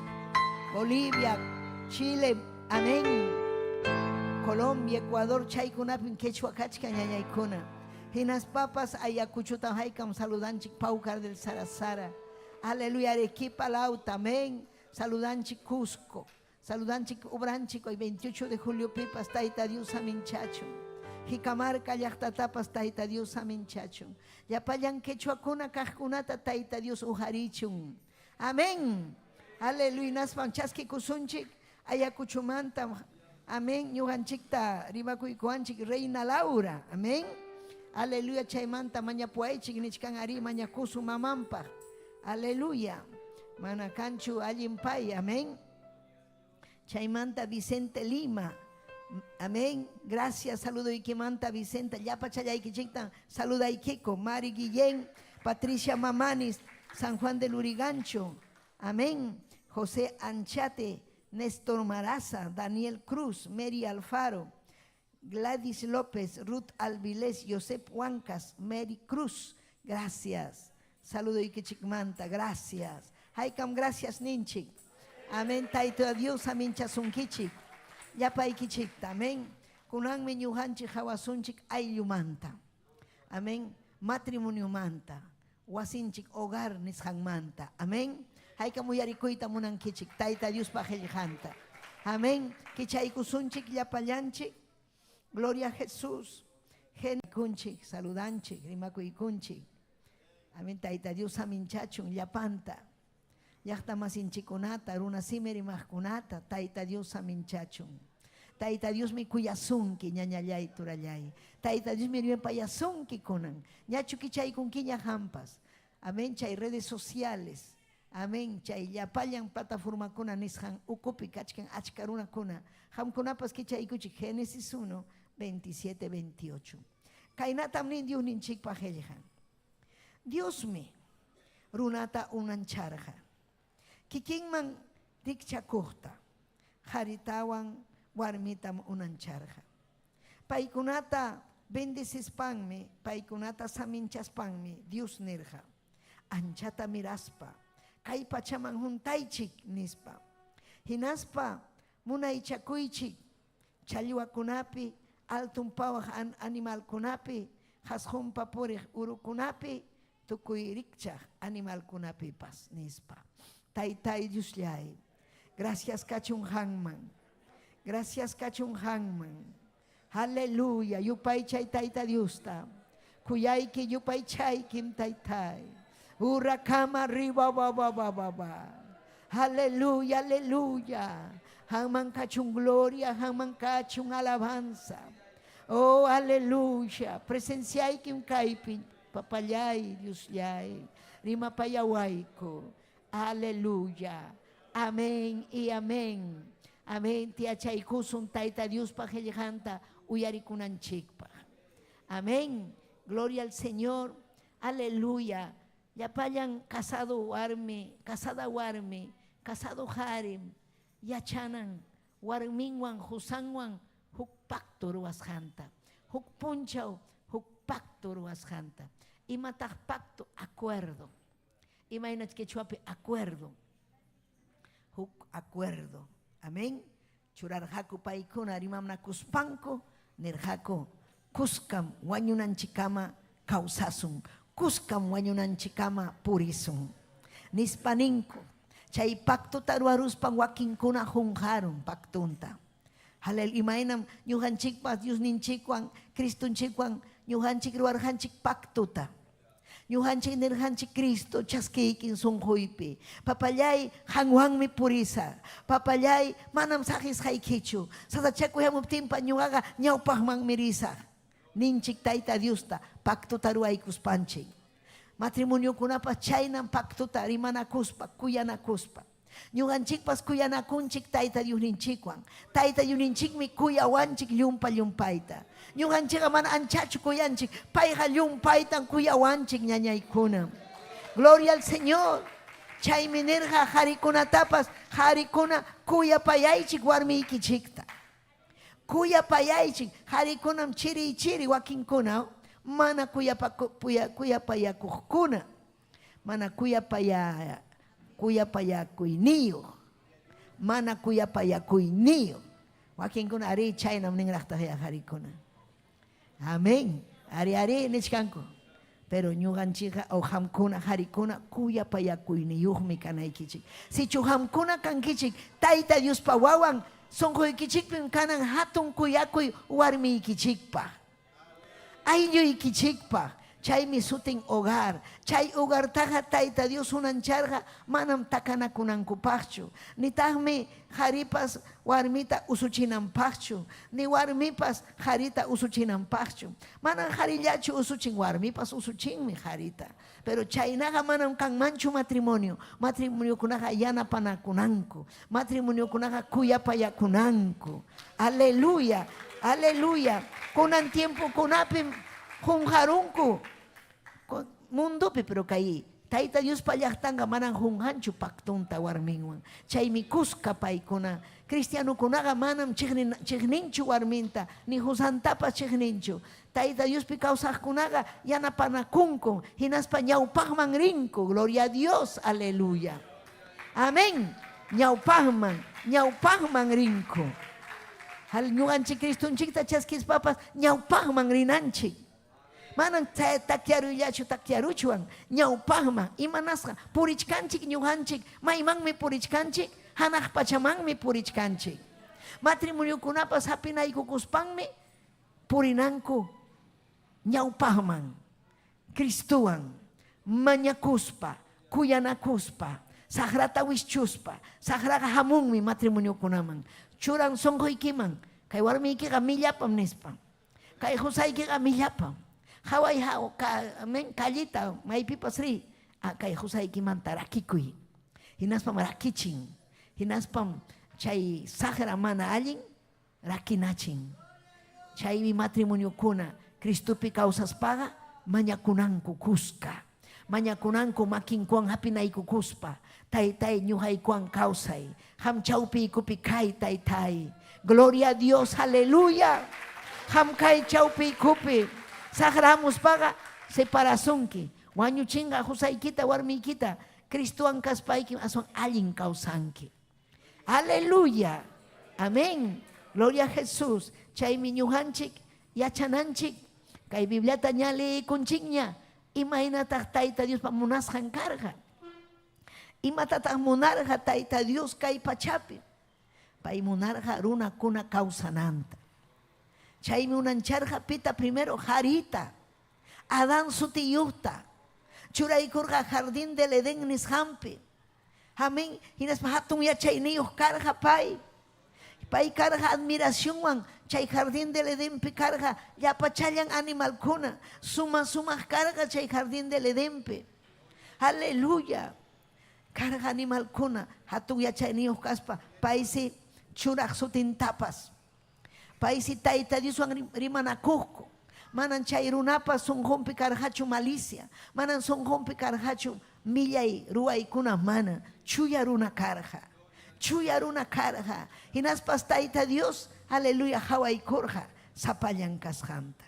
Bolivia, Chile, amén. Colombia, Ecuador, chaykunapim quechua kachkan ñañaykuna. Hinaspapas Ayacuchuta haykam saludanchik Paucar del Sarasara. Aleluya, Arequipa, Lauta, amén. Saludanchik Cusco. Saludanchik Ubranchik, hoy 28 de julio pipas, Tayta Dios aminchachun. Jicamarca llaqtatapas Tayta Dios aminchachun. Llapallan quechuakuna kaqkunata Tayta Dios ujarichun. Amén. Aleluya. Naspan chaskikusunchik Ayacuchumanta. Amén. Ñuqanchikta rimakuykuwanchik Reina Laura. Amén. Aleluya. Chaymanta mañapuaychik nichkan ari mañakusu mamanpaq. Aleluya. Mana kanchu allin pay. Amén. Chaymanta Vicente Lima. Amén. Gracias. Saludo Ikimanta Vicente. Llapa chayaykichikta. Saludaykiko. Mari Guillén. Patricia Mamanis. San Juan del Urigancho. Amén. José Anchate. Néstor Maraza. Daniel Cruz. Mary Alfaro. Gladys López, Ruth Alvilés, Josep Huancas, Mary Cruz. Gracias. Saludo Ikichikmanta. Gracias. Haykam, gracias ninchik. Amén. Tayta Dios, aminchasunkichik. Llapaykichikta. Amén. Kunanmi ñuqanchik hawasunchik ayllumanta. Amén. Matrimoniomanta. Wasinchik hogar nisqanmanta. Amén. Haykam uyarikuyta munankichik. Tayta Diospa qillqanta. Amén. Kichaykusunchik llapallanchik. Gloria a Jesús. Kunchik, saludanchik, rimakuykunchik. Amén. Tayta Dios saminchachun llapanta. Llaqta masinchikunata, runa simi rimaqkunata, Tayta Dios saminchachun. Tayta Diosmi kuyasunki, ñañallay, turallay. Tayta Diosmi rimapayasunki kunan. Ñachu kichaykunkiña qampas. Amén. Chay redes sociales. Amén. Chay llapallan plataformakuna nisqan ukupi kachkan achka runakuna. Qamkunapas kichaykuchik Génesis 1, 27, 28. Kaynatam nin Diosninchikpa qillqan. Diosmi runata unancharqa. Kikinman rikchakuqta, qharitawan warmitam unancharqa. Paykunata bendecispanmi, paykunata saminchaspanmi Dios nirqa, Anchata miraspa, kay pachaman huntaychik, nispa. Hinaspa munaychakuychik challwakunapi, alton pawaq animalkunapi, qasqunpa puriq urukunapi, tukuy rikchaq animalkunapipas, nispa. Taytay Dioslláy, gracias kachun qanman. Gracias kachun qanman. Aleluya, yupaychay Tayta Diosta. Kuyayki yupaychaykim Taytay. Urakama riba ba ba ba ba ba. Aleluya, aleluya. Qanman kachun gloria, qanman kachun alabanza. Oh, aleluya. Presenciaykim kaypi, papallay, Diosllay. Rimapayawayku. Aleluya. Amén y amén. Amén. Tiyachaykusun Tayta Diospa qillqanta uyarikunanchikpaq. Amén. Gloria al Señor. Aleluya. Llapallan casado warmi, casada warmi, casado qarim, yachanan warminwan, qusanwan huk pacto ruwasqanta. Huk punchaw huk pacto ruwasqanta. Imataq pacto? Acuerdo. Imaynach quechuapi acuerdo. Huk acuerdo. Amén. Churarqaku paykuna rimamnakuspanku, nirqaku, kuskam wañunanchikama kawsasun, kuskam wañunanchikama purisun. Nispa ninku. Chay pactota ruwaruspan wakinkuna qunqarun pactonta. Halel, imaynam ñuqanchikpas Diosninchikwan, Cristonchikwan ñuqanchik ruwarqanchik pactota. Ñuqanchik nirqanchik Cristo chaskiykin sunquypi. Papallay, qanwanmi purisaq. Papallay, manam saqisqaykichu. Sasachakuy hamuptinpa ñuqaqa ñawpaqmanmi risaq. Ninchik Tayta Diosta pactota ruwaykuspanchik. Matrimoniokunapas chaynam pactota rimanakuspa, kuyanakuspa. Ñuqanchikpas kuyanakunchik Tayta Diosninchikwan. Tayta Diosninchikmi kuyawanchik llumpa llumpayta. Ñuqanchikqa mana anchachu kuyanchik, payqa llumpaytan kuyawanchik ñañaykuna. Gloria al Señor. Chaymi nirqa qarikunatapas, qarikuna kuyapayaychik warmiykichikta. Kuyapayaychik, qarikunam chiriy chiri wakinkuna mana kuyapayakuqkuna. Mana kuyapaya kuyapayakuyniyuq, mana kuyapayakuyniyuq. Wakinkuna arí chaynam ninraqtaq ya qarikuna. Amén. Ari ari nichkanku. Pero ñuqanchikqa o qamkuna qarikuna kuyapayakuyniyuqmi kanaykichik. Sichu qamkuna kankichik Tayta Diospa wawan, sunquykichikpim kanan hatun kuyakuy warmiykichikpaq. Aylluykichikpaq, chaymi sutin hogar. Chay hogartaqa Tayta Dios unancharqa manam takanakunankupaqchu, nitaqmi qaripas warmita usuchinanpaqchu, ni warmipas qarita usuchinanpaqchu. Manam qarillachu usuchin, warmipas usuchinmi qarita. Pero chaynaqa manam kanmanchu matrimonio. Matrimoniokunaqa yanapanakunanku. Matrimoniokunaqa kuyapayakunanku. Aleluya, aleluya. Kunan tiempokunapim qunqarunku mundopi, pero kay Tayta Diospa llaqtanqa manam qunqanchu pactonta warminwan. Chaymi kuska paykuna. Cristianokunaqa manam chiqninchu warminta, ni qusantapas chiqninchu. Tayta Diospi kawsaqkunaqa yanapanakunkum, hinaspa ñawpaqman rinku. Gloria a Dios, aleluya. Amén. Ñawpaqman, ñawpaqman rinku. Ñuqanchik Cristonchikta chaskispapas ñawpaqman rinanchik. Manam takyaruyllachu takyaruchwan, ñawpaqman. Imanasqa purichkanchik ñuqanchik, maymanmi purichkanchik? Hanaq pachamanmi purichkanchik. Matrimoniokunapas hapinaykukuspanmi purinanku ñawpaqman, Cristowan. Mañakuspa, kuyanakuspa, saqrata wischuspa, saqraqa hamunmi matrimoniokunaman, churan sunquykiman, kay warmiykiqa millapam nispa, kay qusaykiqa millapam, qaway amén, callita maypipas riy, ah, kay qusaykimanta rakikuy. Hinaspam rakichin, hinaspam chay saqra mana allin rakinachin. Chaymi matrimoniokuna Cristopi kawsaspaqa mañakunanku kuska. Mañakunanku makinkuwan hapinaykukuspa, Taytay ñuqaykuwan kawsay, qam chawpiykupi kay, Taytay. Gloria a Dios, aleluya. Qam kay chawpiykupi. Saqra hamuspaqa separasunki. Wañuchinqa qusaykita, warmiykita. Cristowan kaspaykim aswan allin kawsanki. Aleluya. Amén. Gloria a Jesús. Chaymi ñuqanchik yachananchik kay Bibliata ña leekunchikña imaynataq Tayta Diospa munasqan karqa. Imatataq munarqa Tayta Dios kay pachapi? Pay munarqa runakuna kawsananta. Chaymi unancharqa pita primero qarita, Adán sutiyuqta, churaykurqa jardín del Edén nisqanpi. Amén. Hinaspa hatun yachayniyuq karqa pay. Pay karqa admiracionwan chay jardín del Edenpi karqa llapachallan animalkuna. Suma sumaq karqa chay jardín del Edenpi. Aleluya. Karqa animalkuna hatun yachayniyuq kaspa paysi churaq sutintapas. Paysi Tayta Dioswan rimanakuqku. Manan chay runapa sunqunpi karqachu malicia, manan sunqunpi karqachu millay ruwaykuna, mana. Chuya runa karqa. Chuya runa karqa. Hinaspas Tayta Dios, aleluya, qawaykurqa sapallan kasqanta.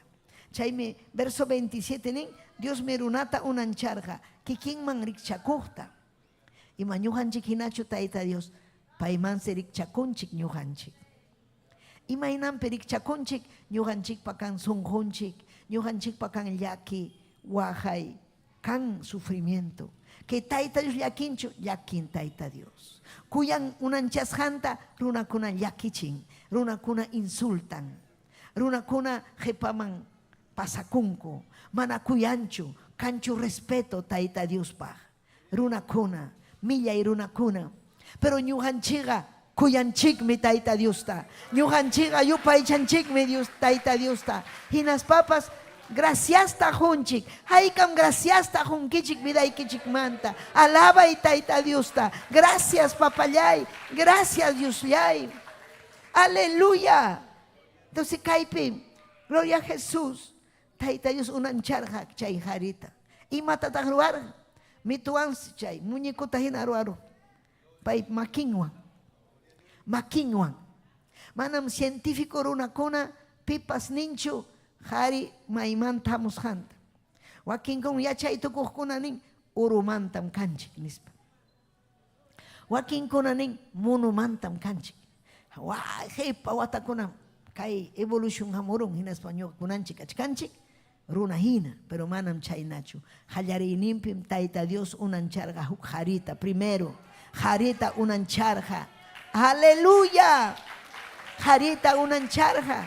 Chaymi verso 27 nin, Diosmi runata unancharqa kikinman rikchakuqta. Ima ñuqanchik hinachu Tayta Dios paymansi rikchakunchik ñuqanchik. Imaynanpi rikchakunchik ñuqanchikpa kan sunqunchik, ñuqanchikpa kan llaki, waqay, kan sufrimiento. Kay Tayta Dios llakinchu? Llakin Tayta Dios. Kuyan unanchasqanta runakuna llakichin, runakuna insultan, runakuna qhipaman pasakunku, mana kuyanchu, kanchu respeto Tayta Diospaq. Runakuna, millay runakuna. Pero ñuqanchikqa kuyanchikmi Tayta Diosta. Ñuqanchikqa yupaychanchikmi Dios, Tayta Diosta. Hinaspapas graciasta qunchik. Haykam graciasta qunkichik vidaykichikmanta. Alabay Tayta Diosta. Gracias papallay. Gracias Diosllay. Aleluya. Entonces kaypi, gloria a Jesús. Tayta Dios unancharqa chay qarita. Imatataq ruwarqa? Mituwansi chay muñecuta hina ruwaru. Pay makinwan. Makinwan. Manam científico runakuna pipas ninchu qari maymanta hamusqanta. Wakinkun yachay tukuqkuna nin urumantam kanchik nispa. Wakinkuna nin munumantam kanchik. Qhipa watakunam kay evolución hamurun hinaspa ñuqakunanchik kachkanchik runa hina, pero manam chhaynachu. Qallariyninpim Tayta Dios unancharqa huk qharita, primero qharita unancharqa. Aleluya! Qharita unancharqa.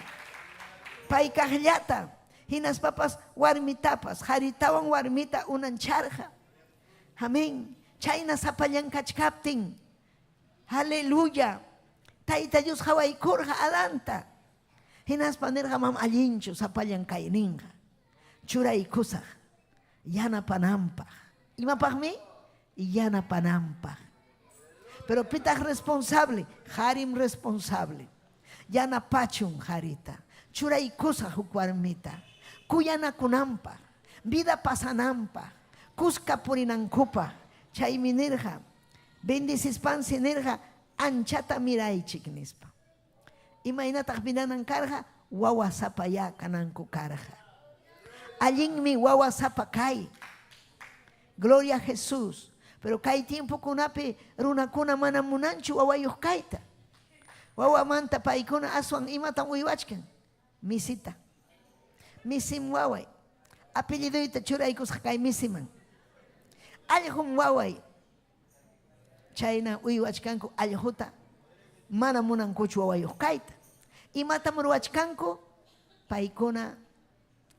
Pay kaqllata, hinaspapas warmitapas, qharitawan warmita unancharqa. Amén. Chayna sapallan kachkaptin. Aleluya. Tayta Dios qawaykurqa Adanta. Hinaspa nirqa mam allinchu sapallan kayninqa. Churaykusaq yanapananpaq. Imapaqmi? Yanapananpaq. Pero pitaq responsable? Qarim responsable. Yanapachun qarita. Churaykusaq huk warmita. Kuyanakunanpaq. Vida pasananpaq. Kuska purinankupaq. Chaymi nirqa, bendecispansi nirqa, anchata miraychik nispa. Imaynataq miranan karqa? Wawasapayá kananku karqa. Allinmi wawasapa kay. Gloria a Jesús. Pero kay tiempokunapi runakuna mana munanchu wawayuq kayta. Wawamanta paykuna aswan imatam uywachkan? Misita. Misim waway. Apelliduyta churaykusqa kay misiman. Allqum waway. Chayna uywachkanku allquta. Mana munankuchu wawayuq kayta. Imatam ruwachkanku? Paykuna.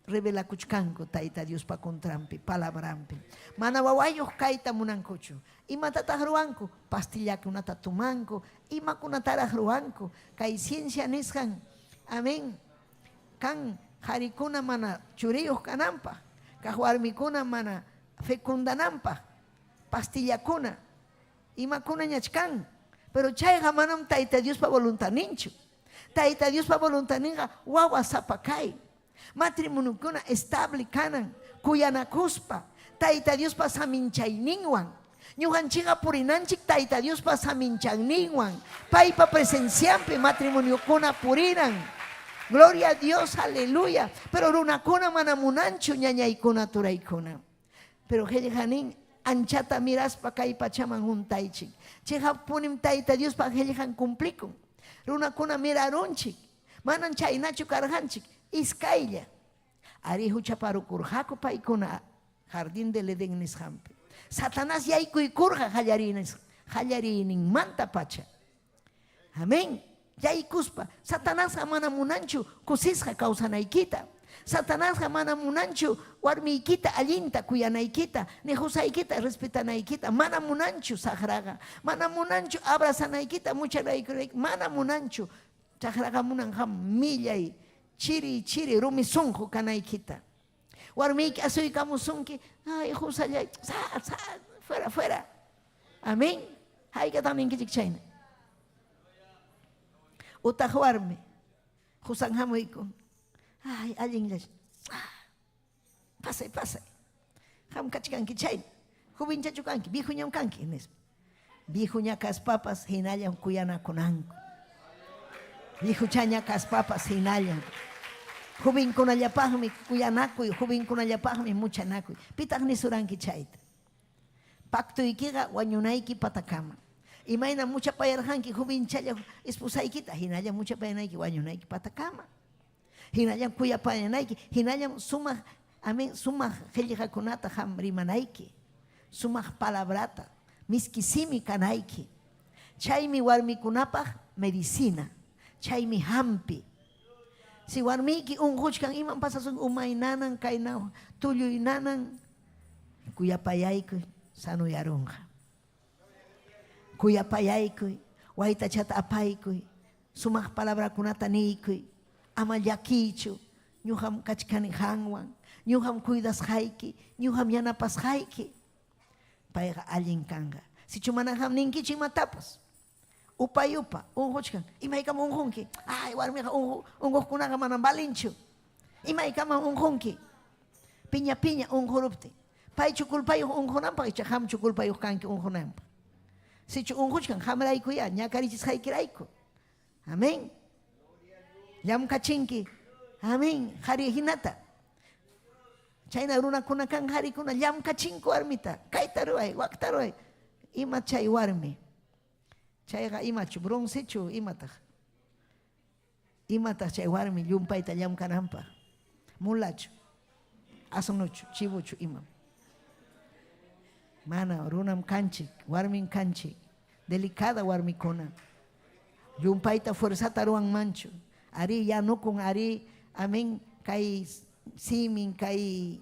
Rebelakuchkanku Tayta Diospa contranpi, palabranpi. Mana wawayuq kayta munankuchu. Imatataq ruwanku? Pastillakunata tumanku. Imakunataraq ruwanku? Kay ciencia nisqan, amén, kan qarikuna mana churiyuq kananpaq, kaq warmikuna mana fecundananpaq, pastillakuna, imakunañach kan. Pero chayqa manam Tayta Diospa voluntadninchu. Tayta Diospa voluntadninqa wawa sapa kay. Matrimoniokuna estable kanan, kuyanakuspa, Tayta Diospa saminchayninwan. Ñuqanchikqa purinanchik Tayta Diospa saminchayninwan, paypa presencianpi matrimoniokuna puriran. Gloria a Dios, aleluya. Pero runakuna mana munanchu ñañaykuna, turaykuna. Pero qellqa nin, anchata miraspa kay pachaman huntaychik. Cheqappunim Tayta Diospa qellqan cumplikun. Runakuna mirarunchik. Manan chaynachu karqanchik, iskaylla. Arí huchaparukurqaku paykuna Jardín del Edén nisqanpi. Satanás yaykuykurqa qallariyninmantapacha. Amén. Yaykuspa, Satanasqa mana munanchu kusisqa kawsanaykita. Satanasqa mana munanchu warmiykita allinta kuyanaykita, ni qusaykita respetanaykita. Mana munanchu saqraqa. Mana munanchu abrazanaykita, muchanayki, mana munanchu. Chaqraqa munanqa millay, chiri chiri rumi sunqu kanaykita. Warmiyki asuykamusunki, ay qusallay, sa, sa, fuera, fuera. Amén. Haykataq ninkichik chayna? Utaq warmi, qusan hamuykun. Ay, allinlla. Pasay, pasay. Qam kachkanki chayna. Jovenchachu kanki, viejoñam kanki, nispa. Viejoña kaspapas hinallam kuyanakunanku. Viejochaña kaspapas hinallam. Jovenkunallapaqmi kuyanakuy, jovenkunallapaqmi muchanakuy. Pitaq nisuranki chayta? Pactoykiqa wañunayki patakama. Imayna muchapayarqanki jovenchalla esposaykita, hinallam muchapayanayki wañunayki patakama. Hinallam kuyapayanayki, hinallam sumaq, amén, sumaq qellqakunata qam rimanayki, sumaq palabrata, miski simi kanayki. Chaymi warmikunapaq medicina, chaymi hampi. Si warmiyki unquchkan, imam pasasun? Umay nanan, kayna tulluy nanan, kuyapayaykuy, sanuyarunqa. Kuyapayaykuy, waytachata apaykuy, sumaq palabrakunata niykuy, ama llakiychu, ñuqam kachkani qanwan, ñuqam cuidasqayki, ñuqam yanapasqayki. Payqa allin kanqa. Sichu mana qam ninkichu imatapas, upay upa, unquchkan, imaykama unqunki? Ay, warmiqa unquqkunaqa manam valinchu. Imaykamam unqunki? Piña piña unquruptin. Paychu culpayuq unqunanpaq icha qamchu culpayuq kanki unqunanpaq? Sichu unquchkan qamraykuyá ñakarichisqaykirayku. Amén. Llamkachinki. Amén. Qhari hinata. Chayna runakuna kan qharikuna llamkachinku warmita. Kayta ruway, wakta ruway. Ima chay warmi? Chayqa imachu? Broncechu imataq? Imataq chay warmi llumpayta llamkananpaq? Mulachu? Asnochu? Chivochu? Imam? Mana, runam kanchik, warmin kanchik. Delicada warmikuna. Llumpayta fuerzata ruwanmanchu. Arí yanukun, arí, amén, kay simin, kay,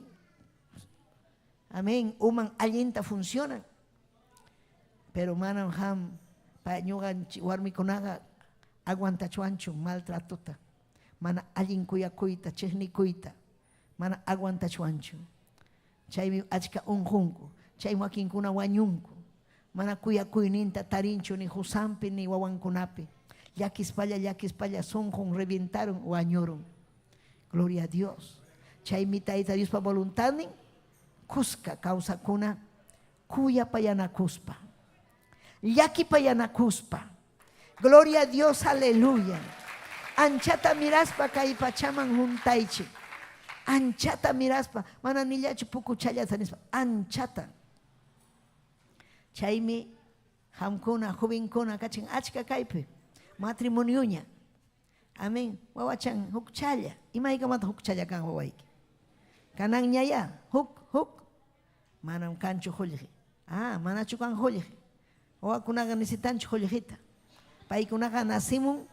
amén, uman allinta funcionan. Pero manam qam, ñuqanchik warmikunaqa aguantachwanchu maltratota, mana allin kuyakuyta, chiqnikuyta, mana aguantachwanchu. Chaymi achka unqunku, chaymi wakinkuna wañunku. Mana kuyakuyninta tarinchu ni qusanpi ni wawankunapi. Llakispalla, llakispalla sunqun revientarun, wañurun. Gloria a Dios. Chaymi Tayta Diospa voluntadnin kuska kawsakuna kuyapayanakuspa, llakipayanakuspa. Gloria a Dios, aleluya. Anchata miraspa kay pachaman huntaychik. Anchata miraspa, mana nillachu pukuchallata nispa, anchata. Chaymi qamkuna, jovenkuna kachin achka kaypi matrimonioña. Amén. Wawachan hukchalla. Imaykamata hukchalla kan wawayki? Kananñayá huk, huk. Manam kanchu qullqi. Ah, manachu kan qullqi? Wawakunaqa necesitanchu qullqita. Paykunaqa nacimun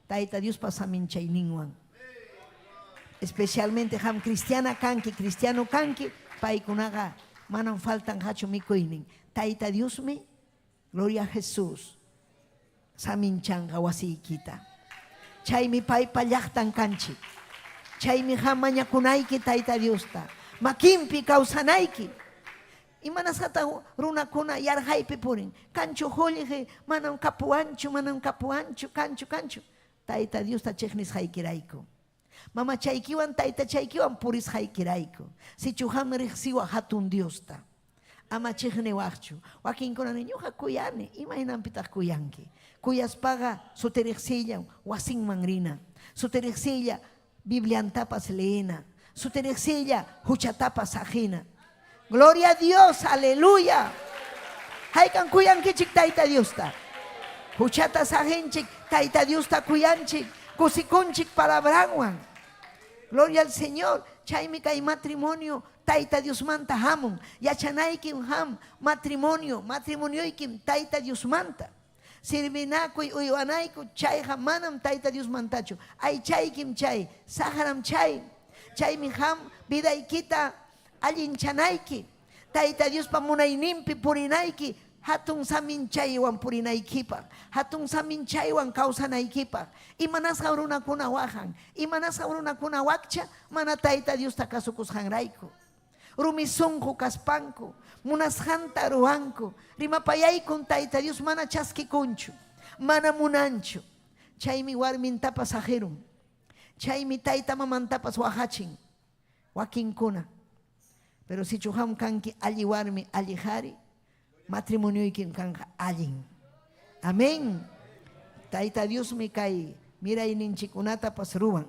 Tayta Diospa saminchayninwan. Especialmente qam cristiana kanki, cristiano kanki, paykunaqa manam faltanqachu mikuynin. Tayta Diosmi, gloria a Jesús, saminchanqa wasiykita. Chaymi paypa llaqtan kanchik. Chaymi qam mañakunayki Tayta Diosta, makinpi kawsanayki. Imanasqataq runakuna yarqaypi purin? Kanchu qullqi? Manam kapuwanchu, manam kapuwanchu, kanchu, kanchu. Tayta Diosta chiqnisqaykirayku. Mamachaykiwan taytachaykiwan purisqaykirayku. Sichu qam riqsiwaq hatun Diosta. Ama chiqniwaqchu. Wakinkuna nin, ñuqa kuyani. Imaynanpitaq kuyanki? Kuyaspaqa sutiriqsiylla wasinman rina. Sutiriqsiylla Bibliantapas leena. Sutiriqsiylla huchatapas saqina. Gloria a Dios, aleluya. Haykan kuyankichik Tayta Diosta. Huchata saqinchik, Tayta Diosta kuyanchik, kusikunchik palabranwan. Gloria al Señor. Chaymi kay matrimonio Tayta Diosmanta hamun. Yachanaykim ham matrimonio, matrimonioykim Tayta Diosmanta. Servinakuy uywanayku chayqa manam Tayta Diosmantachu. Aychaykim chay, saqram chay. Chaymi qam vidaykita allinchanayki, Tayta Diospa munayninpi purinayki, hatun saminchaywan purinaykipaq, hatun saminchaywan kawsanaykipaq. Imanasqam runakuna waqan? Imanasqam runakuna wakcha? Mana Tayta Diosta kasukusqanrayku. Rumi sunqu kaspanku, munasqanta ruwanku. Rimapayaykun Tayta Dios mana chaskikunchu, mana munanchu. Chaymi warmintapas saqirun. Chaymi tayta mamantapas waqachin wakinkuna. Pero sichu qam kanki alli warmi, alli qari, matrimonioykim kanqa allin. Amén. Tayta Diosmi kay mirayninchikkunatapas ruwan.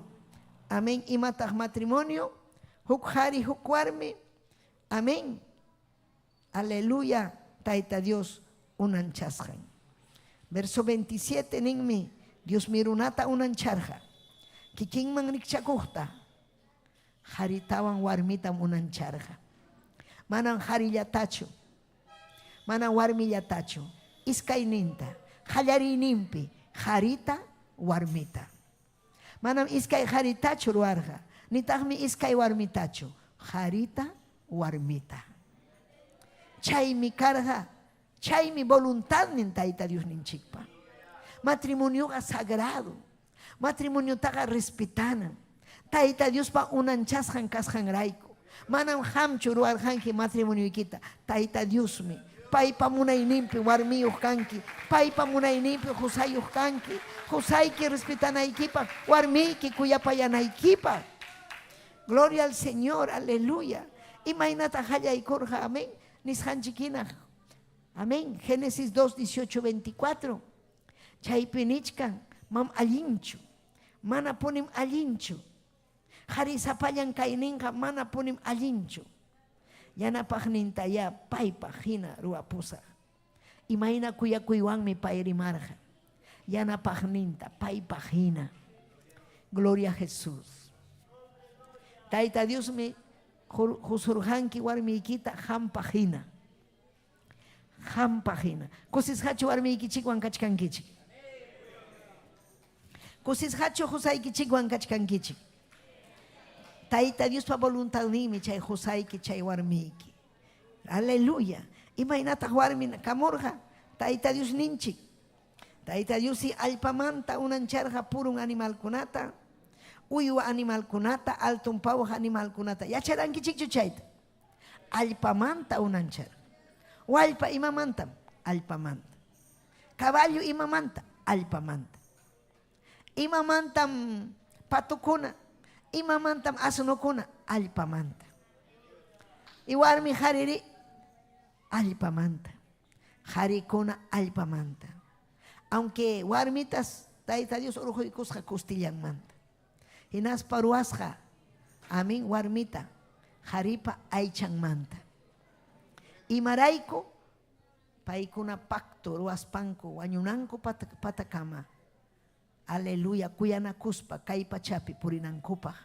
Amén. Imataq matrimonio? Huk qari, huk warmi. Amén. Aleluya. Tayta Dios unanchasqan. Verso 27 ninmi, Diosmi runata unancharqa. Kikinman rikchakuqta. Qaritawan warmitam unancharqa. Manam qarillatachu, manam warmillatachu, iskayninta, qallariyninpi qarita, warmita. Manam iskay qaritachu ruwarqa, nitaqmi iskay warmitachu, qarita, warmita. Chaymi karqa, chaymi voluntadnin Tayta Diosninchikpa. Matrimonioqa sagrado. Matrimoniotaqa respetanan. Tayta Diospa unanchasqan kasqanrayku. Manam qamchu ruwarqanki matrimonioykita, Tayta Diosmi. Paypa munayninpi warmiyuq kanki, paypa munayninpi qosayuq kanki, qosayki respetanaykipaq, warmiyki kuyapayanaykipaq. Gloria al Señor, aleluya. Imaynataq qallaykurqa, amén, nisqanchik hina. Amén. Génesis 2, 18, 24. Chaypi nichkan, mam allinchu, manapunim allinchu. Qari sapallan kayninqa manapunim allinchu. Yanapaqnintayá paypaq hina ruwapusaq. Imayna kuyakuywanmi pay rimarqa. Yanapaqninta paypaq hina. Gloria a Jesús. Tayta Diosmi qusurqanki warmiykita qampaq hina. Qampaq hina. Kusisqachu warmiykichikwan kachkankichik? Kusisqachu qosaykichikwan kachkankichik? Tayta Diospa voluntadninmi chay qosayki, chay warmiyki. Aleluya. Imaynataq warmi kamurqa? Tayta Diosninchik. Tayta Diossi allpamanta unancharqa purun animalkunata, uywa animalkunata, alton pawaq animalkunata. Yacharankichikchu chayta? Allpamanta unancharqa. Wallpa imamantam? Allpamanta. Caballo imamanta? Allpamanta. Imamantam patukuna? Imamantam asnukuna? Allpamanta. Y warmi qhariri? Allpamanta. Qharikuna allpamanta. Aunque warmitas Tayta Dios urquykusqa costillanmanta. Hinaspa ruwasqa, amin, warmita qharipa aychanmanta. Imarayku? Paykuna pacto ruwaspanku wañunanku patakama, aleluya, kuyanakuspa kay pachapi purinankupaq.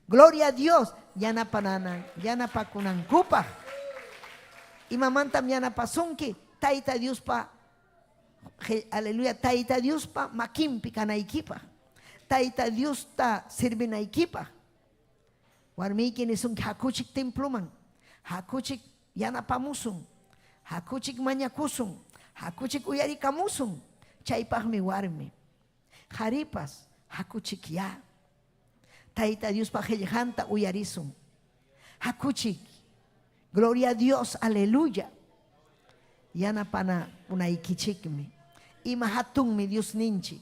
Gloria a Dios, yanapananan, yanapakunankupaq. Imamantam yanapasunki? Tayta Diospa, aleluya, Tayta Diospa makinpi kanaykipaq. Tayta Diosta servinaykipaq. Warmiyki nisunki hakuchik temploman, hakuchik yanapamusun, hakuchik mañakusun, hakuchik uyarikamusun. Chaypaqmi warmi. Qaripas hakuchikyá. Tayta Diospa qellqanta uyarisun. Hakuchik. Gloria a Dios, aleluya. Yanapanakunaykichikmi. Ima hatunmi Diosninchik.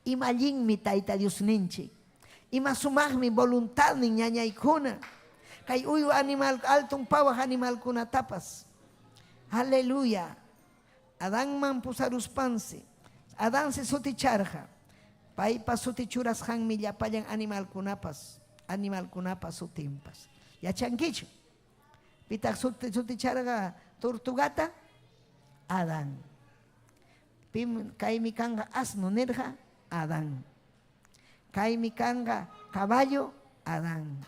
Ima allinmi Tayta Diosninchik. Ima sumaqmi voluntadnin ñañaykuna. Kay uywa animal, alton pawaq animalkunatapas. Aleluya. Adanman pusaruspansi, Adansi suticharqa. Paypa suti churasqanmi llapallan animalkunapas, animalkunapa sutinpas. Yachankichu? Pitaq suti suticharqa tortugata? Adán. Pim kaymi kanqa asno nirqa? Adán. Kaymi kanqa caballo? Adán.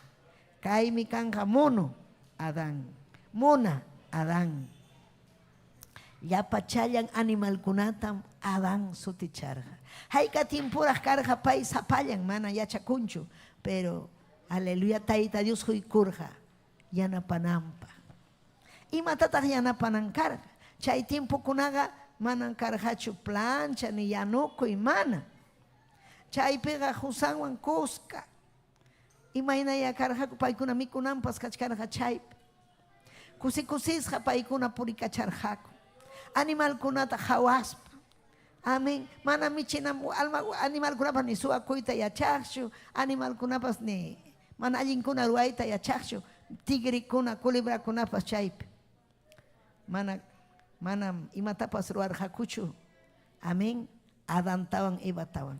Kaymi kanqa mono? Adán. Mona? Adán. Llapachallan animalkunatam Adán suticharqa. Hayka tiempuraq karqa pay sapallan mana yachakunchu, pero aleluya Tayta Dios huykurqa yanapananpaq. Imatataq yanapanan karqa? Chay tiempokunaqa manam karqachu plancha ni yanukuy, mana. Chaypiqa qusanwan kuska imaynaya karqaku paykuna mikunanpas kachkarqa chaypi. Kusi kusisqa paykuna purikacharqaku. Animalkunata qawaspa. Amén. Mana michinam alma animalkunapas ni suwakuyta yachaqchu, animalkunapas ni mana allinkuna ruwayta yachaqchu, tigrikuna, culebrakunapas chaypi. Mana manam imatapas ruwarqakuchu. Amén. Adantawan Evatawan.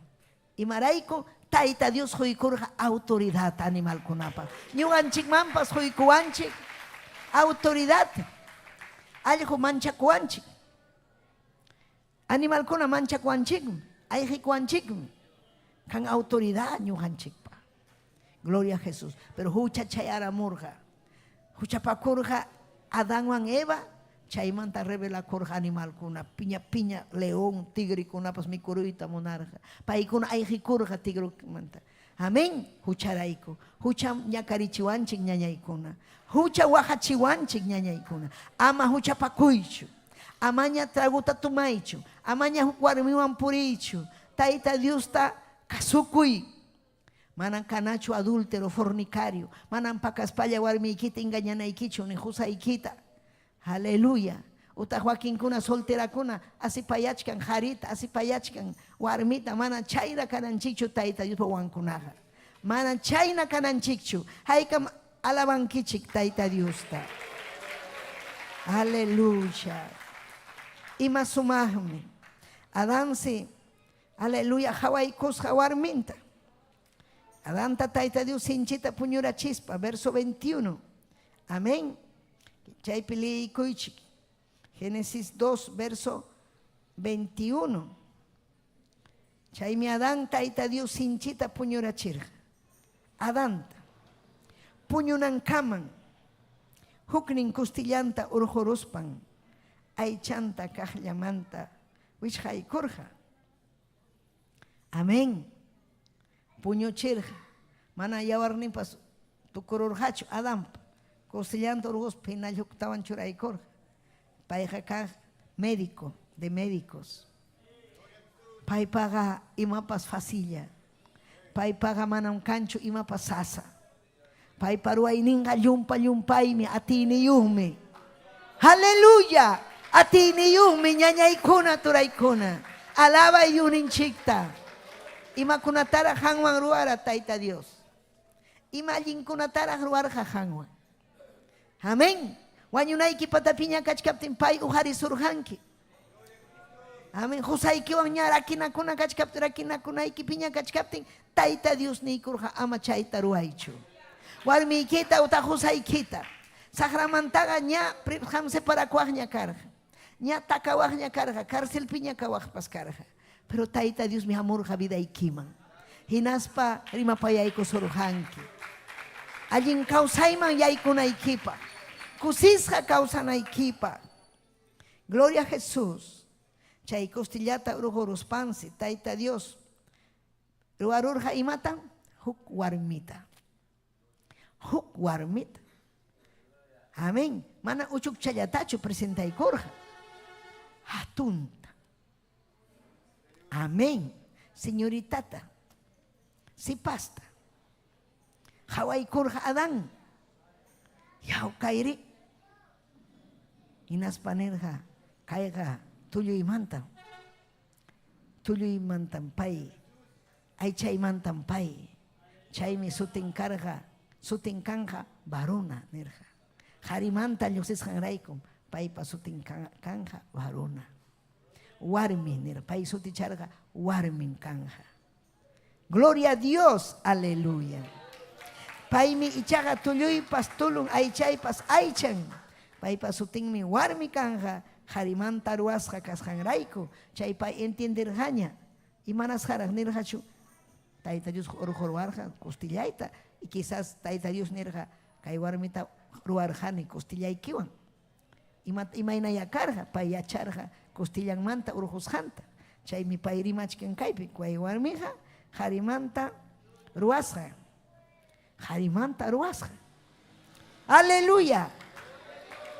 Imarayku? Tayta Dios quykurqa autoridad animalkunapaq. Ñuqanchikmanpas quykuwanchik autoridad. Allqu manchakuwanchik. Animalkuna manchakuwanchikmi, ayqikuwanchikmi. Kan autoridad ñuqanchikpa. Gloria a Jesús. Pero hucha chayaramurqa. Huchapakurqa Adanwan Eva, chaymanta revelakurqa animalkuna, piña piña león, tigrekunapas mikuruyta munarqa. Paykuna ayqikurqa tigremanta. Amén. Hucharayku. Hucham ñakarichiwanchik ñañaykuna. Hucha waqachiwanchik ñañaykuna. Ama huchapakuychu. Amaña traguta tomaychu. Amaña huk warmiwan puriychu. Tayta Diosta kasukuy. Manam kanachu adúltero, fornicario. Manam pakaspalla warmiykita engañanaykichu ni qusaykita. Aleluya. Utaq wakinkuna solterakuna asipayachkan qarita, asipayachkan warmita. Mana chayna kananchikchu Tayta Diospa wawankunaqa. Mana chayna kananchikchu. Haykam alabankichik Tayta Diosta. Aleluya. Ima sumaqmi. Adansi, aleluya, qawaykusqa warminta. Adanta Tayta Dios sinchita puñurachispa, verso 21. Amén. Chaypi leykuychik. Génesis 2, verso 21. Chaymi Adán Tayta Dios sinchita puñurachirqa. Adanta. Puñunankaman huknin costillanta urquruspan aychanta kaqllamanta wichqaykurqa. Amén. Puñuchirqa. Mana yawarninpas tukururqachu Adanpa. Costillanta urquspa hinalla huktawan churaykurqa. Payqa kaq médico de médicos. Paypaqa imapas facilla. Paypaqa manam kanchu imapas sasa. Paypa ruwayninqa llumpa llumpaymi, atiyniyuqmi. Aleluya! Atiyniyuqmi ñañaykuna, turaykuna. Alabay yuninchikta. Imakunataraq qanwan ruwara Tayta Dios? Ima allinkunataraq ruwarqa qanwan? Amén. Wañunayki patapiña kachkaptin pay uqarisurqanki. Amén. Qusaykiwan ña rakinakuna kachkaptin, rakinakunaykipiña kachkaptin, Tayta Dios niykurqa ama chayta ruwaychu. Warmiykita utaq qusaykita saqramantaqa ña qam separakuwaqña karqa. Ña takawaqña karqa, carcelpiña kawaqpas karqa. Pero Tayta Diosmi hamurqa vidaykiman. Hinaspa rimapayaykusurqanki. Allin kawsayman yaykunaykipaq. Kusisqa kawsanaykipaq. Gloria a Jesús. Chay costillata urquruspansi Tayta Dios. Ruwarurqa imatam? Huk warmita. Huk warmita. Amén. Mana uchukchallatachu presentaykurqa. Hatunta. Amén. Señoritata. Sipasta. Qhawaykurqa Adán. Yaw kayri. Hinaspa nirqa, kayqa tulluymantam. Tulluymantam pay. Aychaymantam pay. Chaymi sutin karqa, sutin kanqa varona nirqa. Qarimanta lluqsisqanraykum paypa sutin kanqa varona. Warmi nirqa, pay suticharqa warmin kanja. Gloria a Dios, aleluya. Paymi ichaqa tulluypas tulun, aychaypas aychan. Paypa sutinmi warmi kanja, qarimanta ruwasqa kasqanrayku. Chay pay entienderqaña. Imanasqaraq nirqachu Tayta Dios urqurwarqa costillayta y quizás Tayta Dios nirqa kay warmita ruwarqani costillaykiwan. Ima, imaynayá karqa? Pay yacharqa costillanmanta urqusqanta. Chaymi pay rimachkan kaypi, kay warmiqa qarimanta ruwasqa. Qarimanta ruwasqa. Aleluya.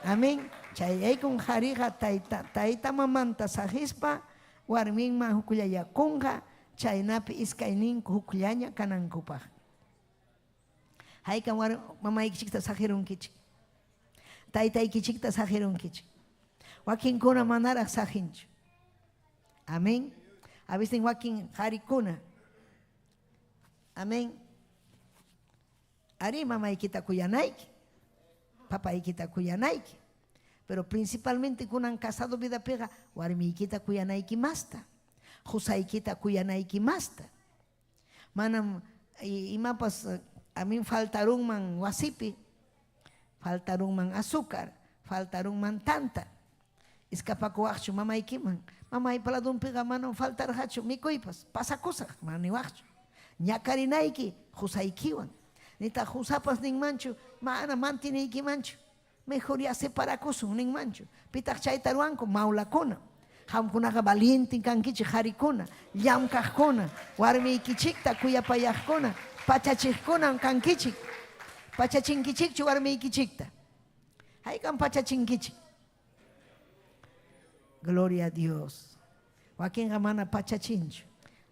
Amén. Chayraykun qhariqa tayta, tayta mamanta saqispa warminman hukllayakunqa, chaynapi iskayninku hukllaña kanankupaq. Haykam war mamaykichikta saqirunkichik? Taytaykichikta saqirunkichik? Wakinkuna manaraq saqinchu. Amén. A veces wakin qharikuna. Amén. Arí, mamaykita kuyanayki, papaykita kuyanayki. Pero principalmente kunan casado vidapiqa warmiykita kuyanayki masta, qusaykita kuyanayki masta. Manam imapas amin faltarunman wasipi, faltarunman azúcar, faltarunman tanta. Escapakuwaqchu mamaykiman? Mamaypa ladonpiqa manam faltarqachu mikuypas, pasakusaq, mana niwaqchu. Ñakarinayki qusaykiwan. Nitaq qusapas ninmanchu, mana mantiniykimanchu. Mejor ya separakusun ninmanchu. Pitaq chayta ruwanku? Maulakuna. Qamkunaqa valienten kankichik qarikuna, llamkaqkuna, warmiykichikta kuyapayaqkuna, pachachiqkunam kankichik. Pachachinkichikchu warmiykichikta? Haykam pachachinkichik? Gloria a Dios. Wakinqa mana pachachinchu.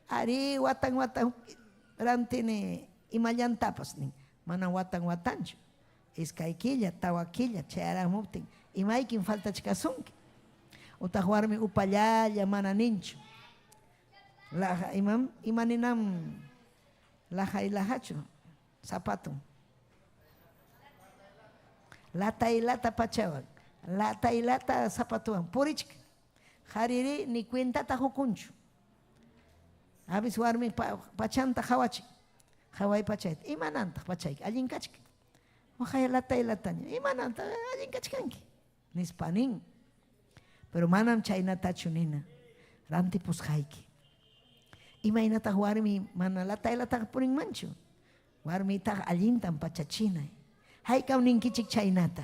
Arí, watan watan rantini imallantapas nin. Mana watan watanchu. Iskay killa, tawa killa chayaramuptin imaykim faltachkasunki. Utaq warmi upallalla mana ninchu. Laja imam ima ninam lajay lajachu zapatun. Latay lata pachawan, latay lata zapatuwan purichka. Qhariri ni cuentata qukunchu. Avis warmi pachanta qhawachin. Qhaway pachayta. Imanantaq pachayki? Allin kachkan. Waqay latay lataña. Imanantaq allin kachkanki? Nispa nin. Pero manam chaynatachu nina. Rantipusqayki. Imaynataq warmi mana latay lataqa purinmanchu? Warmitaq allintam pachachinay. Haykam ninkichik chaynata?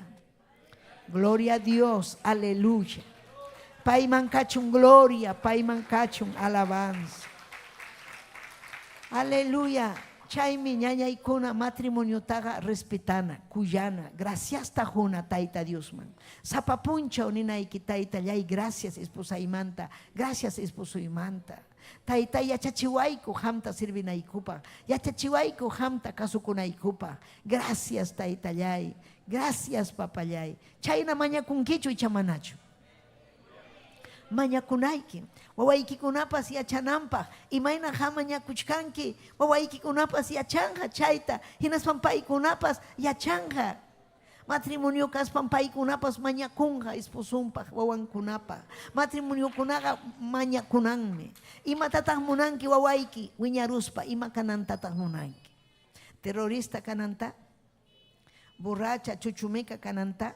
Gloria a Dios, aleluya. Payman kachun gloria, payman kachun alabanza. Aleluya. Chaymi ñañaykuna matrimoniotaqa respetana, kuyana, graciasta quna Tayta Diosman. Sapa punchaw ninayki, Taytallay, gracias esposaymanta, gracias esposoymanta. Taytay yachachiwayku qamta servinaykupaq, yachachiwayku qamta kasukunaykupaq. Gracias taytallay, gracias papallay. Chayna mañakunkichu icha manachu? Mañakunayki. Wawaykikunapas yachananpaq, imayna qam mañakuchkanki, wawaykikunapas yachanqa chayta, hinaspam paykunapas yachanqa. Matrimonio kaspam paykunapas mañakunqa esposonpaq, wawankunapaq. Matrimoniokunaqa mañakunanmi. Imatataq munanki wawayki wiñaruspa? Ima kanantataq munanki? Terrorista kananta? Borracha, chuchumika kananta?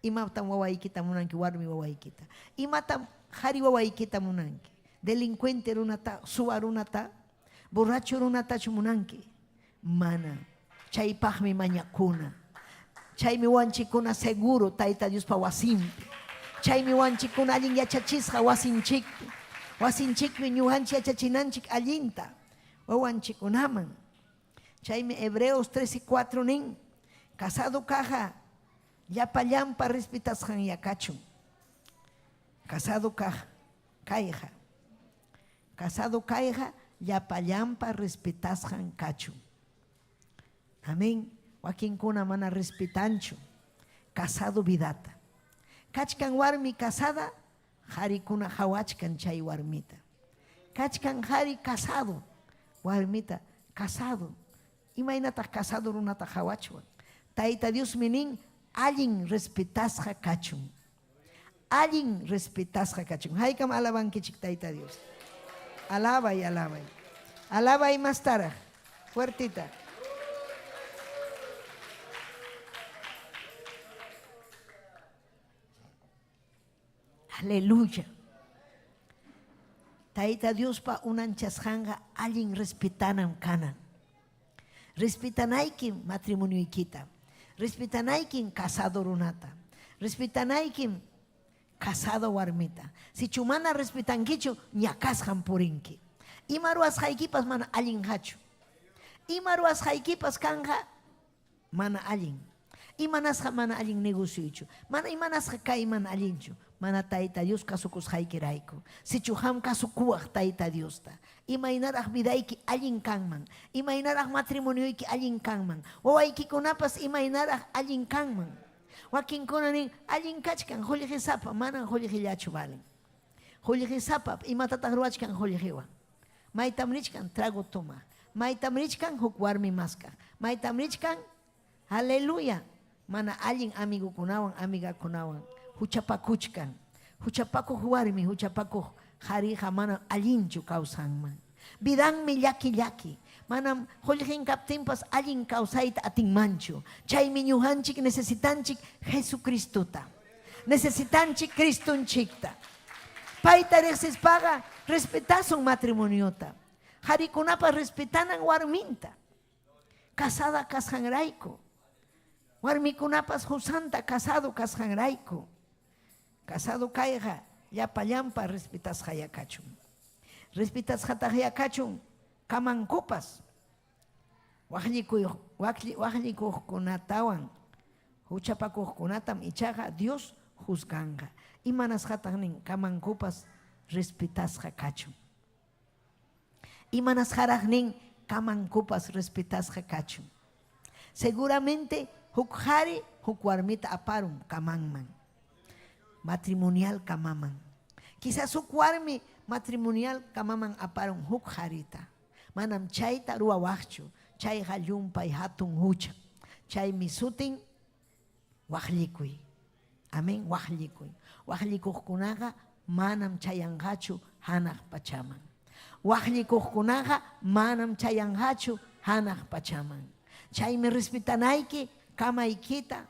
Imatam wawaykita munanki, warmi wawaykita? Imatam qari wawaykita munanki? Delincuente runata, suwa runata, borracho runatachu munanki? Mana. Chaypaqmi mañakuna. Chaymi wanchikuna seguro Tayta Diospa wasinpi. Chaymi wanchikuna allin yachachisqa wasinchikpi. Wasinchikpi ñuqanchik yachachinanchik allinta. Wawanchikkunaman. Chaymi Hebreos 13:4 nin, casado kaqqa llapallanpa respetasqanyá kachun. Casado kaq kayqa. Casado kayqa llapallanpa respetasqan kachun. Amén. Wakinkuna mana respetanchu casado vidata. Kachkan warmi casada, qarikuna qawachkan chay warmita. Kachkan qari casado, warmita casado. Imaynataq casado runata qawachwan? Tayta Diosmi nin allin respetasqa kachun. Allin respetasqa kachun. Haykam alabankichik Tayta Dios. Alabay, alabay. Alabay mastaraq. Fuertita. Aleluya. Tayta Diospa unanchasqanqa allin respetanam kanan. Respetanaykim matrimonioykita. Respetanaykim casado runata. Respetanaykim casado warmita. Sichu mana respetankichu, ñakasqam purinki. Ima ruwasqaykipas mana allinqachu. Ima ruwasqaykipas kanqa mana allin. Imanasqa mana allin negocioychu. Mana imanasqa kay mana allinchu. Mana Tayta Dios kasukusqaykirayku. Sichu qam kasukuwaq Tayta Diosta. Imaynaraq vidayki allin kanman. Imaynaraq matrimonioyki allin kanman. Wawaykikunapas imaynaraq allin kanman. Wakinkuna nin, allin kachkan qullqisapa, manan qullqillachu valen. Qullqisapa, imatataq ruwachkan qullqiwan? Maytam richkan trago tomaq. Maytam richkan huk warmi maskaq. Maytam richkan, aleluya, mana allin amigukunawan, amigakunawan huchapakuchkan. Huchapakuq warmi, huchapakuq qariqa manam allinchu kawsanman. Vidanmi llaki llaki. Manam qullqin kaptinpas allin kawsayta atinmanchu. Chaymi ñuqanchik necesitanchik Jesucristota. Necesitanchik Cristonchikta. Payta riqsispaqa respetasun matrimoniota. Qarikunapa respetanan warminta. Casada kasqanrayku. Warmikunapas qusanta casado kasqanrayku. Casado kayqa llapallanpa respetasqayá kachun. Respetasqataqyá kachun kamankupas. Waqllikuqkunatawan huchapakuqkunatam ichaqa Dios juzganqa. Imanasqataq nin kamankupas respetasqa kachun? Imanasqaraq nin kamankupas respetasqa kachun? Seguramente huk qari huk warmita aparun kamanman, matrimonial kamaman. Quizás huk warmi matrimonial kamaman aparun huk qarita. Manam chayta ruwawaqchu, chayqa llumpay hatun hucha. Chaymi sutin waqllikuy. Amén, waqllikuy. Waqllikuqkunaqa manam chayanqachu hanaq pachaman. Waqllikuqkunaqa manam chayanqachu hanaq pachaman. Chaymi respetanayki kamaykita,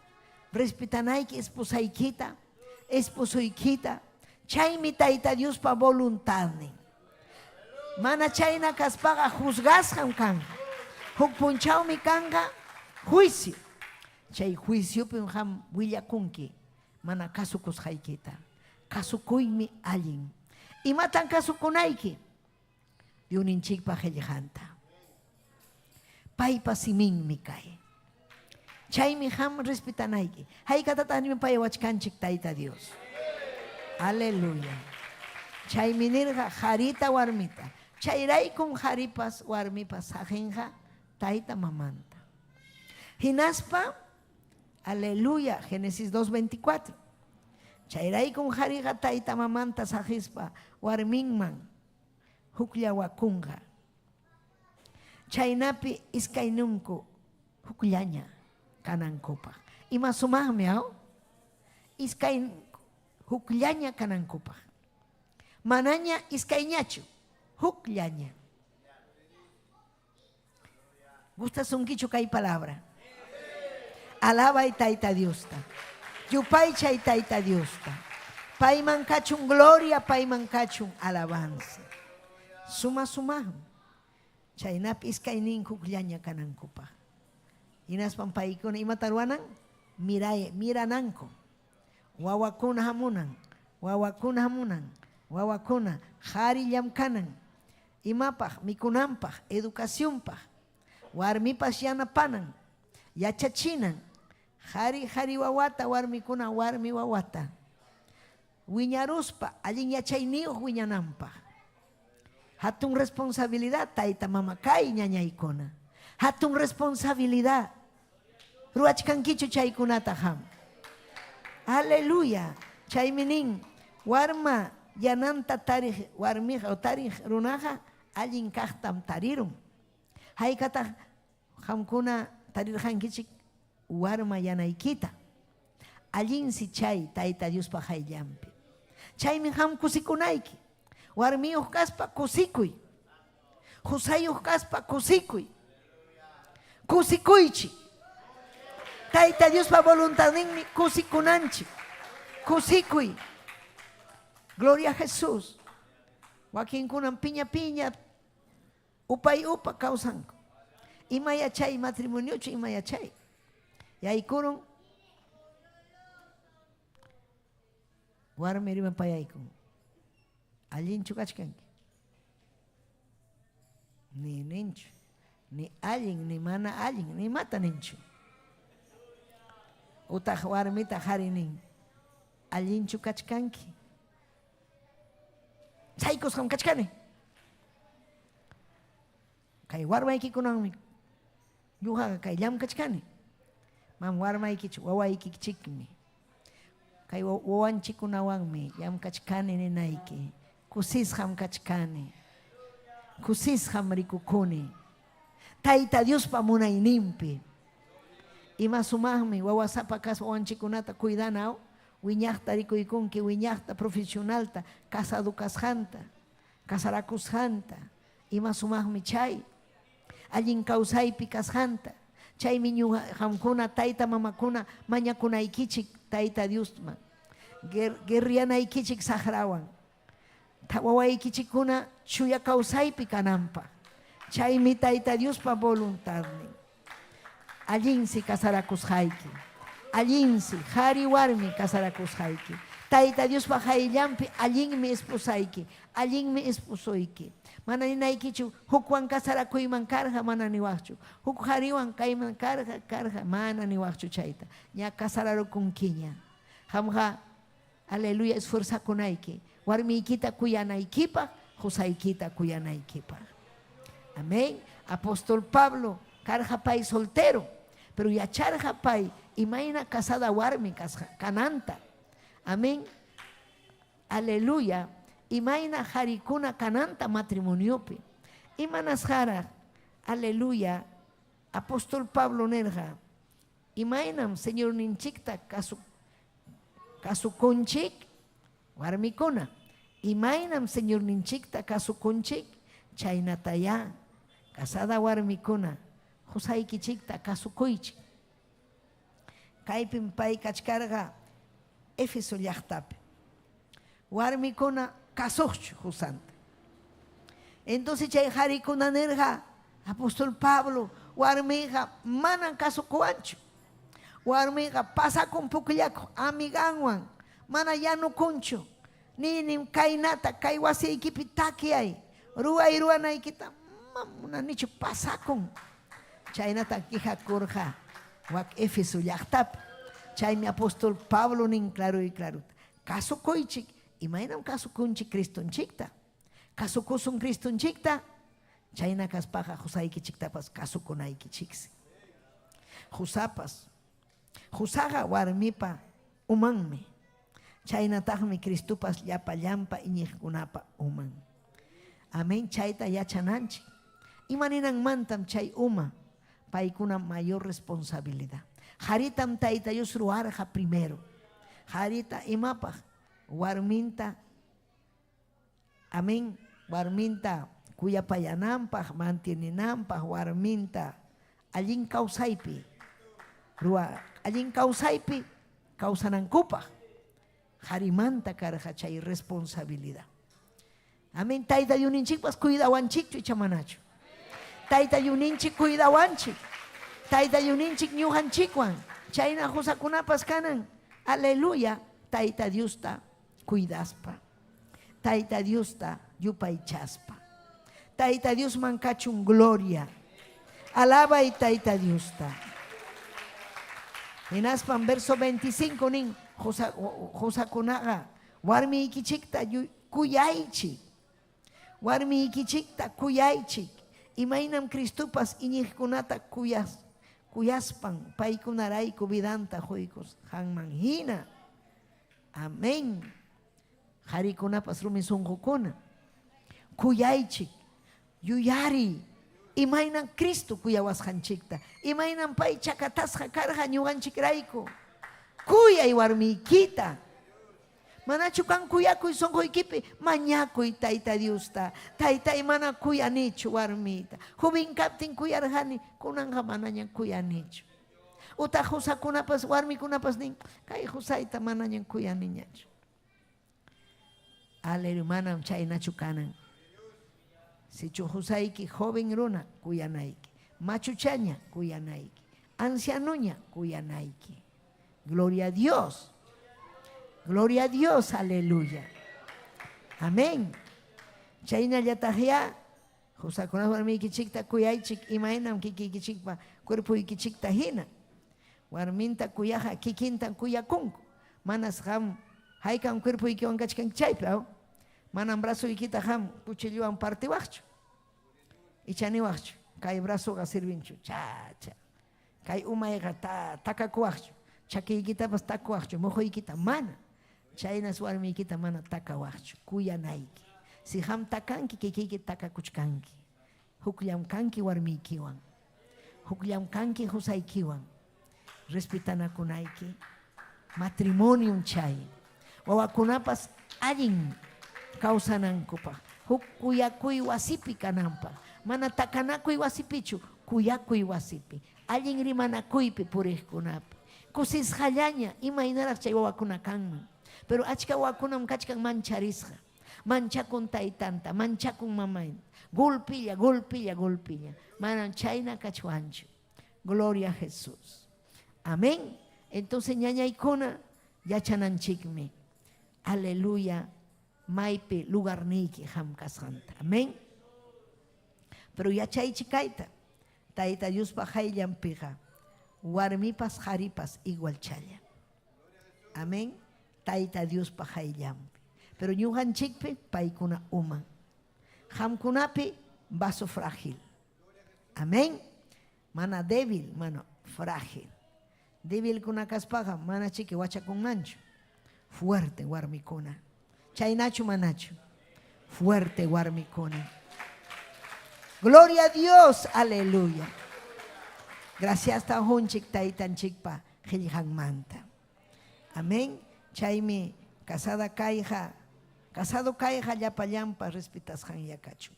respetanayki esposaykita, esposoykita. Chaymi Tayta Diospa voluntadnin. Mana chayna kaspaqa juzgasqam kanqa. Huk punchawmi kanqa juicio. Chay juiciopim qam willakunki mana kasukusqaykita. Kasukuymi allin. Imatan kasukunayki? Diosninchikpa qellqanta. Paypa siminmi kay. Chaymi qam respetanayki. Haykatataq rimapayawachkanchik Tayta Dios? Aleluya. Chaymi nirqa qarita warmita. Chayraykum qaripas warmipas saqinqa tayta mamanta. Hinaspa, aleluya, Génesis 2.24. Chayraykum qariqa tayta mamanta saqispa warminman hukllawakunqa. Chaynapi iskayninku hukllaña kanankupaq. Ima sumaqmi, aw? Iskay hukllaña kanankupaq. Manaña iskayñachu, hukllaña. Gustasunkichu kay palabra? Alabay Tayta Diosta. Yupaychay Tayta Diosta. Payman kachun gloria, payman kachun alabanza. Suma sumaqmi. Chaynapi iskayninku hukllaña kanankupaq. Hinaspam paykuna imata ruwanan? Miray, mirananku. Wawakuna hamunan, wawakuna hamunan, wawakuna qari llamkanan. Imapaq? Mikunanpaq, educacionpaq. Warmipas yanapanan, yachachinan. Qari qari wawata, warmikuna warmi wawata. Wiñaruspa allin yachayniyuq wiñananpaq. Hatun responsabilidad tayta mama kay ñañaykuna. Hatun responsabilidad. Ruwachkankichu chaykunata qam? Aleluya. Chaymi nin, warma yananta tariq warmiqa o tariq runaqa allin kaqtam tarirun. Haykataq qamkuna tarirqankichik warma yanaykita? Allinsi chay Tayta Diospa qayllanpi. Chaymi qam kusikunayki. Warmiyuq kaspa kusikuy. Qusayuq kaspa kusikuy. Kusikuychik. Tayta Diospa voluntadninmi kusikunanchik. Kusikuy. Gloria a Jesús. Wakinkunam piña piña upay upa kawsanku. Ima yachay matrimoniochu ima yachay. Yaykurun warmi rimapayaykun. Allinchu kachkanki? Ni ninchu. Ni allin, ni mana allin, ni imata ninchu. Utaq warmita qhari nin, allinchu kachkanki? Chaykusqam kachkani. Kay warmaykikunanmi ñuqaqa kay llamkachkani. Mam warmaykichu, wawaykichikmi. Kay wawanchikkunawanmi llamkachkani ninayki. Kusisqam kachkani. Kusisqam rikukuni. Tayta Diospa munayninpi. Ima sumaqmi wawasapa kaspa wawanchikkunata cuidana, wiñaqta rikuykunki, wiñaqta profesionalta, casado kasqanta, casarakusqanta. Ima sumaqmi chay. Allin kawsaypi kasqanta. Chaymi ñuqa qamkuna tayta mamakuna mañakunaykichik Tayta Diosman. Guerrianaykichik saqrawan. Wawaykichikkuna chuya kawsaypi kananpaq. Chaymi Tayta Diospa voluntadnin. Allinsi casarakusqayki. Allinsi qhari warmi casarakusqayki. Tayta Diospa qayllanpi allinmi esposayki, allinmi esposoyki. Mana ninaykichu hukwan casarakuyman karqa, mana niwaqchu. Huk qhariwan kayman karqa, karqa, mana niwaqchu chayta. Ña casararukunkiña. Qamqa aleluya esforzakunayki warmiykita kuyanaykipaq, qosaykita kuyanaykipaq. Amén. Apóstol Pablo karqa pay soltero, pero yacharqa pay imayna casada warmi kasqa kananta. Amén. Aleluya. Imayna qharikuna kananta matrimoniopi. Imanasqaraq, aleluya, apóstol Pablo nirqa, imaynam Señorninchikta kasu kasukunchik warmikuna, imaynam Señorninchikta kasukunchik, chaynatayá casada warmikuna qosaykichikta kasukuychik. Kaypim pay kachkarqa Éfeso llaqtapi. Warmikuna kasuqchu qosanta. Entonces chay qharikuna nirqa, apóstol Pablo, warmiqa manam kasukuwanchu. Warmiqa pasakun pukllakuq amiganwan, mana yanukunchu. Niynim kaynata kay wasiykipi takyay, ruway ruwanaykita manam munanichu pasakun. Chaynata quejakurqa wak Éfeso llaqtapi. Chaymi apóstol Pablo nin claro y clarota, kasukuychik, imaynam kasukunchik Cristonchikta. Kasukusun Cristonchikta, chayna kaspaqa qosaykichiktapas kasukunaykichiksi. Qosapas, qosaqa warmipa umanmi. Chaynataqmi Cristopas llapallanpa iñiqkunapa uman. Amén, chayta yachananchik. Ima ninanmantam chay uma? Paykuna mayor responsabilidad. Qharitam Tayta Dios ruwarqa primero. Qharita imapaq? Warminta, amén, warminta kuyapayananpaq, mantieninanpaq, warminta allin kawsaypi ruwa, allin kawsaypi kawsanankupaq. Qharimanta karqa chay responsabilidad. Amén. Tayta Diosninchikpas cuidawanchikchu icha manachu? Tayta Diosninchik cuidawanchik. Tayta Diosninchik ñuqanchikwan. Chayna qosakunapas kanan. Aleluya. Tayta Diosta cuidaspa. Tayta Diosta yupaychaspa. Tayta Diosman kachun gloria. Alabay Tayta Diosta. Hinaspam verso 25 nin, qosakunaqa warmiykichikta kuyaychik. Warmiykichikta kuyaychik, imaynam Cristopas iñiqkunata kuyas, kuyaspan paykunarayku vidanta qoykusqanman hina. Amén. Qarikunapas rumi sunqukuna, kuyaychik, yuyariy imaynam Cristo kuyawasqanchikta, imaynam pay chakatasqa karqa ñuqanchikrayku. Kuyay warmiykita. Manachu kan kuyakuy sunquykipi? Mañakuy Tayta Diosta. Taytay mana kuyanichu warmiyta. Joven kaptin kuyarqani, kunanqa manaña kuyanichu. Utaq qosakunapas warmikunapas nin, kay qosayta manaña kuyaniñachu. Aleluya, manam chaynachu kanan. Sichu qosayki joven runa kuyanayki, machuchaña kuyanayki, ancianoña kuyanayki. Gloria a Dios. Gloria a Dios, aleluya. Amén. Chaynallataqyá qosakuna warmiykichikta kuyaychik imaynam kikiykichikpa cuerpoykichikta hina. Warminta kuyaqa kikintan kuyakunku. Manas qam haykam cuerpoykiwan kachkanki chaypi, aw? Manam brazoykita qam cuchillowan partiwaqchu. Icha niwaqchu, kay brazoqa sirvinchu. Cha cha. Kay umayqa ta takakuwaqchu, chakiykitapas takuwaqchu, muquykita mana. Chaynas warmiykita mana takawaqchu, kuyanayki. Si qam takanki, kikiyki takakuchkanki. Hukllam kanki warmiykiwan. Hukllam kanki qusaykiwan. Respetanakunayki. Matrimoniom chay. Wawakunapas allin kawsanankupaq, huk kuyakuy wasipi kananpaq, mana takanakuy wasipichu, kuyakuy wasipi, allin rimanakuypi puriqkunapi. Kusisqallaña imaynaraq chay wawakuna kanman. Pero achka wawakunam kachkan mancharisqa. Manchakun taytanta, manchakun mamayta. Gulpilla, gulpilla, gulpilla. Manam chayna kachwanchu. Gloria a Jesús. Amén. Entonces ñañaykuna yachananchikmi. Aleluya. Maypi lugarniyki qam kasqanta. Amén. Pero yachaychik kayta. Tayta Diospa qayllanpiqa warmipas qaripas igualchalla. Amén. Tayta Diospa qayllanpi. Pero ñuqanchikpi paykuna uman. Qamkunapi vaso frágil. Amén. Mana débil, mana frágil. Débilkuna kaspaqa mana chiki wachakunmanchu. Fuerte warmikuna. Chaynachu manachu. Fuerte warmikuna. Gloria a Dios, aleluya. Gracias hunchik taytanchikpa qillqanmanta. Amén. Chaymi casada kayqa, casado kayqa llapallanpa respetasqanya kachun.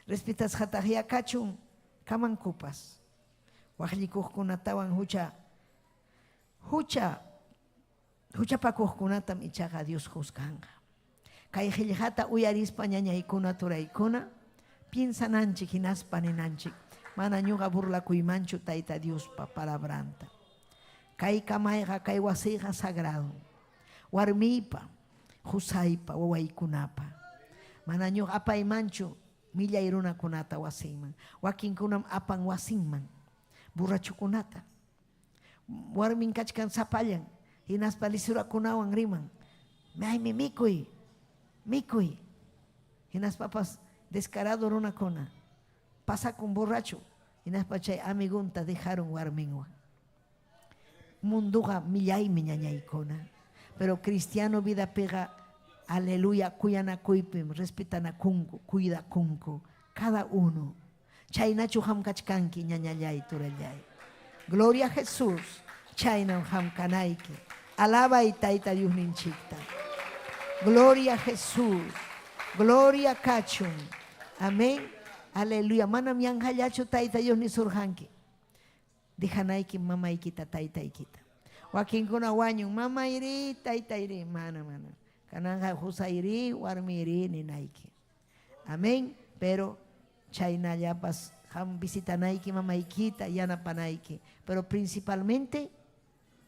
Respetasqataqyá kachun kamankupas. Waqllikuqkunatawan hucha hucha huchapakuqkunatam ichaqa Dios juzganqa. Kay qillqata uyarispa ñañaykuna turaykuna piensananchik hinaspa ninanchik, mana ñuqa burlakuymanchu Tayta Diospa palabranta. Kay kamayqa kay wasiyqa sagrado. Warmiypa, qusaypa, wawaykunapa. Mana ñuqa apaymanchu millay runakunata wasinman. Wakinkunam apan wasinman borrachokunata. Warmin kachkan sapallan, hinaspa lisurakunawan riman. Maymi mikuy, mikuy. Hinaspapas descarado runakuna pasakun borracho, hinaspa chay amigunta dejarun warminwan. Munduqa millaymi ñañaykuna. Pero cristiano vidapiqa, aleluya, kuyanakuypim respetanakunku, cuidakunku, cada uno. Chaynachu qam kachkanki ñañallay, turallay. Gloria a Jesús, chaynam qam kanayki. Alabay Tayta Diosninchikta. Gloria a Jesús. Gloria kachun. Amén. Aleluya. Manam yanqallachu Tayta Dios nisurqanki. Dejanaykim mamaykita taytaykita. Wakinkuna wañun, mamayri, taytayri, mana, mana. Kananqa qusayri, warmiyri ninayki. Amén. Pero chaynallapas qam visitanayki mamaykita, yanapanayki. Pero principalmente,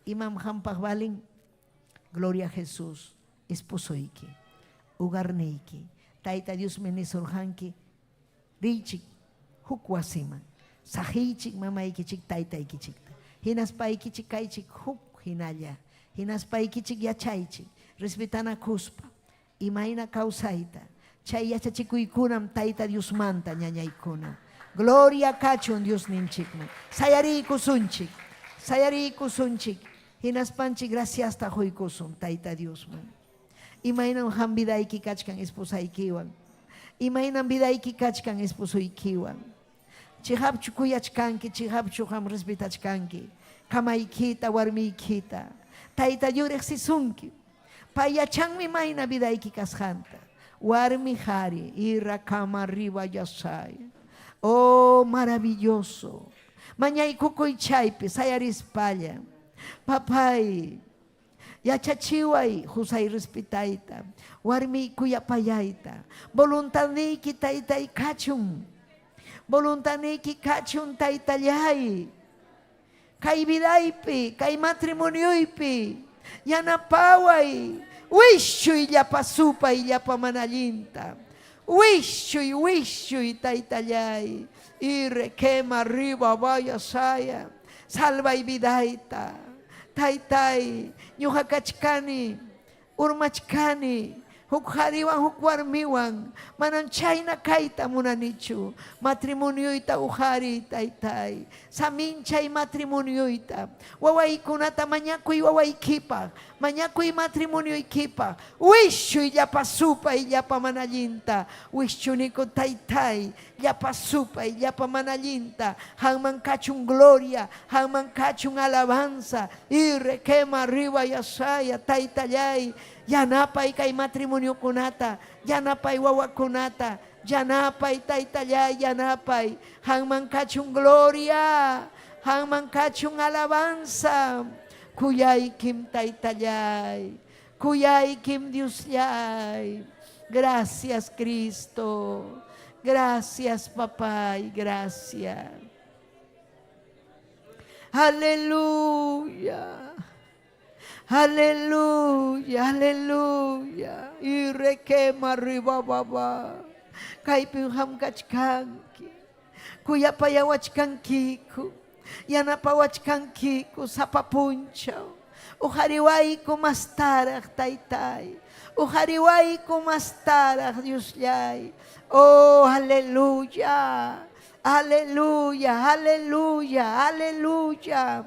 imam qampaq valin? Gloria a Jesús, esposoyki, hogarniyki. Tayta Diosmi nisurqanki. Riychik huk wasiman, saqiychik mamaykichik taytaykichikta, hinaspaykichik kaychik huk hinalla, hinaspaykichik yachaychik respetanakuspa imayna kawsayta. Chay yachachikuykunam Tayta Diosmanta, ñañaykuna. Gloria kachun Diosninchikman. Sayariykusunchik, sayariykusunchik, hinaspanchik graciasta quykusun Tayta Diosman. Imaynam qam vidayki kachkan esposaykiwan? Imaynam vidayki kachkan esposoykiwan? Chiqapchu kuyachkanki, chiqapchu qam respetachkanki kamaykita, warmiykita? Tayta Dios riqsisunki. Pay yachanmi mayna vidayki kasqanta. Warmi qari, irra kama riba yasay. Oh, maravilloso. Mañaykukuy chaypi sayarispalla. Papay, Yachachiway qusay respetayta, warmiy kuyapayayta. Voluntadniyki taytay kachun. Voluntadniyki kachun taytallay. Kay vidaypi, kay matrimonioypi yanapaway. Wischuy llapa supay, llapa mana allinta. Wischuy, wischuy taytallay. Irre quema arriba vaya saya. Salvay vidayta. Taytay, ñuqa kachkani, urmachkani, huk qhariwan huk warmiwan, manam chhayna kayta munanichu. Matrimonioyta uqariy, taytay. Saminchay matrimonioyta. Wawaykunata mañakuy wawaykipaq, mañakuy matrimonioykipaq. Wischuy llapa supay, llapa mana allinta. Wischuniku, taytay, Llapa supay, llapa mana allinta, qanman kachun gloria, qanman kachun alabanza. Irre, quema, arriba, yasaya, taytallay, yanapay kay matrimoniokunata, yanapay wawakunata, yanapay, taytallay, yanapay. Qanman kachun gloria, qanman kachun alabanza. Kuyaykim, taytallay, Kuyaykim Diosllay. Gracias Cristo. Gracias Papay, gracias. Aleluya. Aleluya, aleluya. Y requema arriba baba. Kaypim hamkachkanki. Kuyapayawachkankiku, yanapawachkankiku sapa punchaw. Uqariwayku mastaraq, Taytay. Uqariwayku mastaraq, Diosllay. Oh, aleluya. Aleluya, aleluya, aleluya.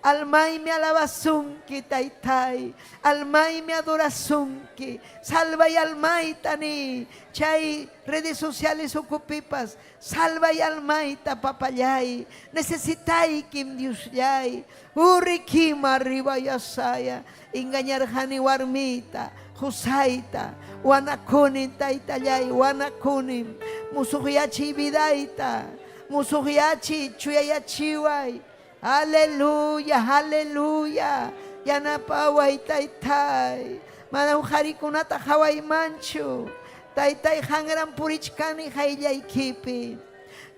Almaymi alabasunki, Taytay. Almaymi adorasunki. Salvay almayta ni. Chay redes sociales ukupipas. Salvay almayta, papallay. Necesitaykim, Diosllay. Urrikima arriba yasaya. Engañarqani warmiyta, qusayta. Wanakuni, taytallay, wanakuni. Musuqyachiy vidayta. Musuqyachiy, chuyayachiway. Aleluya, aleluya. Yanapaway, taytay. Manam qharikunata qhawaymanchu. Taytay, qanran purichkani qayllaykipi.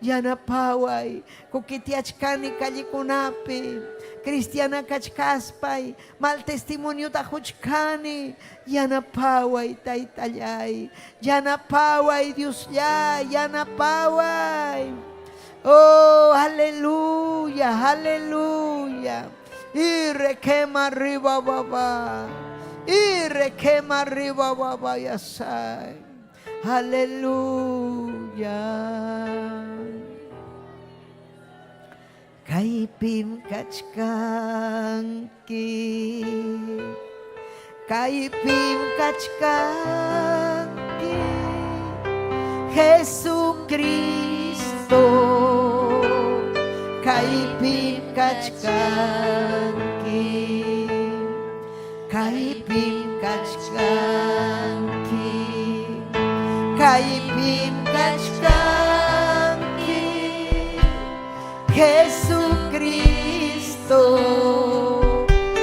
Yanapaway, kukitiachkani callekunapi. Cristiana kachkaspay, mal testimoniota quchkani. Yanapaway, taytallay. Yanapaway, Diosllay, yanapaway. Oh, aleluya, aleluya. Y requema arriba, baba. Y requema arriba, baba, yasay. Aleluya. Kaypim kachkanki. Kaypim kachkanki. Jesucristo. Kaypim kachkanki. Kaypim kachkanki. Kaypim kachkanki. Jesucristo.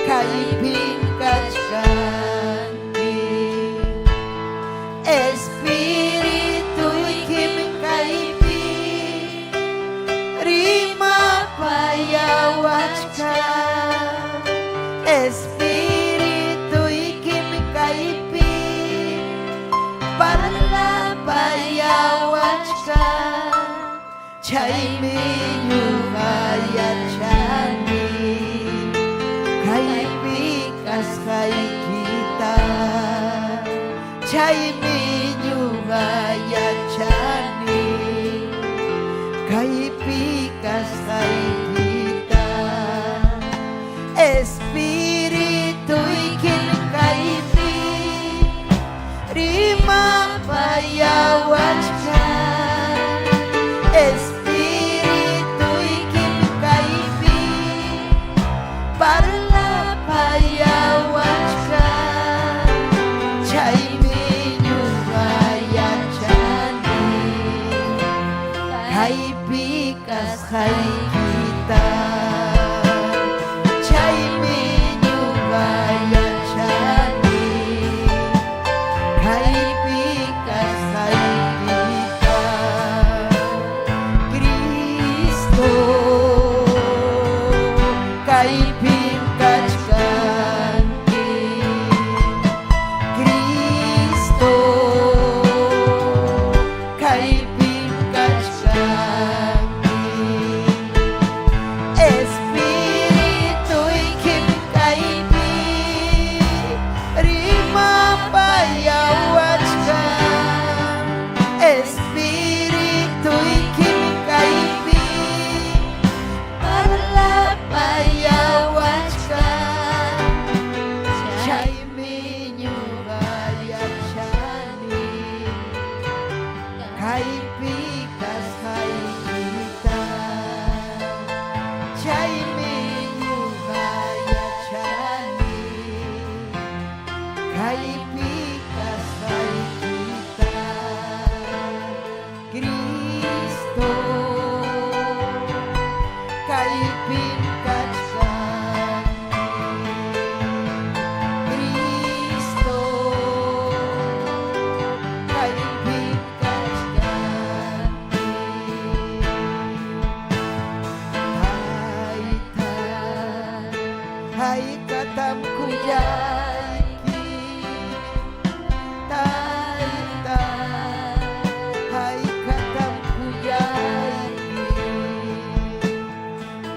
Kaypim kachkanki. Espirituykim kaypi rimapayawachkan. Espirituykim kaypi parlapayawachkan. Chaymi ñuqa yachani kaypi kasqaykita. Chaymi ñuqa yachani kaypi kasqaykita. Espirituykim kaypi rimapayawachkan. Espirituykim kaypi parlapayawachkan. Chaymi ñuqa yachani kaypi kasqaykita. Chaymi ñuqa yachani kaypi kasqaykita. Cristo kaypim kachkanki. Cristo kaypim kachkanki. Espirituykim kaypi rimapayawachkan. Espirituykim kaypi parlapayawachkan. Chaymi ñuqa yachani kaypi kasqaykita. Chaymi ñuqa yachani kaypi kasqaykita. Cristo kaypim kachkanki. Cristo kaypim kachkanki. Tayta, haykatam kuyayki. Tayta, haykatam kuyayki.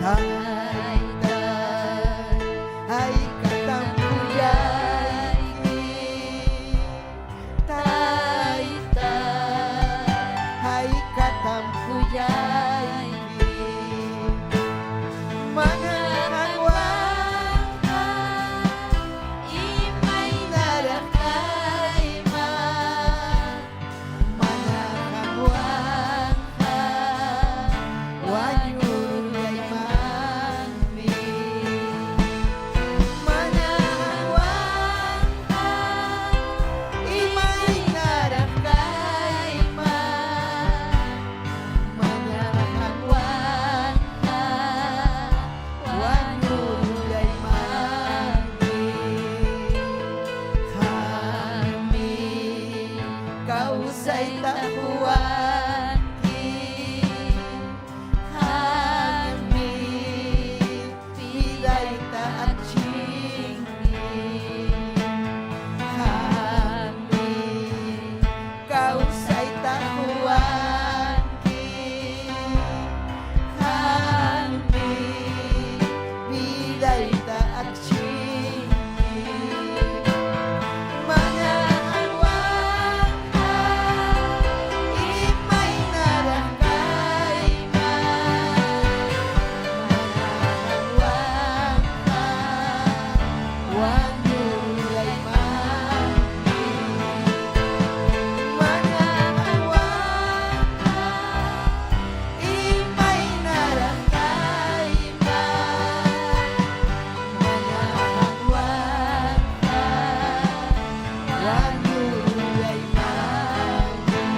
Tayta, haykatam kuyayki. Tayta, haykatam kuyayki. Mana qanwanqa imaynaraq kayman. Mana qanwanqa wañuruyaymanmi. Mana qanwanqa imaynaraq kayman. Mana qanwanqa wañuruyaymanmi. Qammi kawsayta quwanki. Qammi vidayta achinki. Qammi kawsayta quwanki. Qammi vidayta achinki. Mana qanwanqa imaynaraq kayman. Mana qanwanqa wañuruyaymanmi. Mana qanwanqa imaynaraq kayman. Mana qanwanqa wañuruyaymanmi.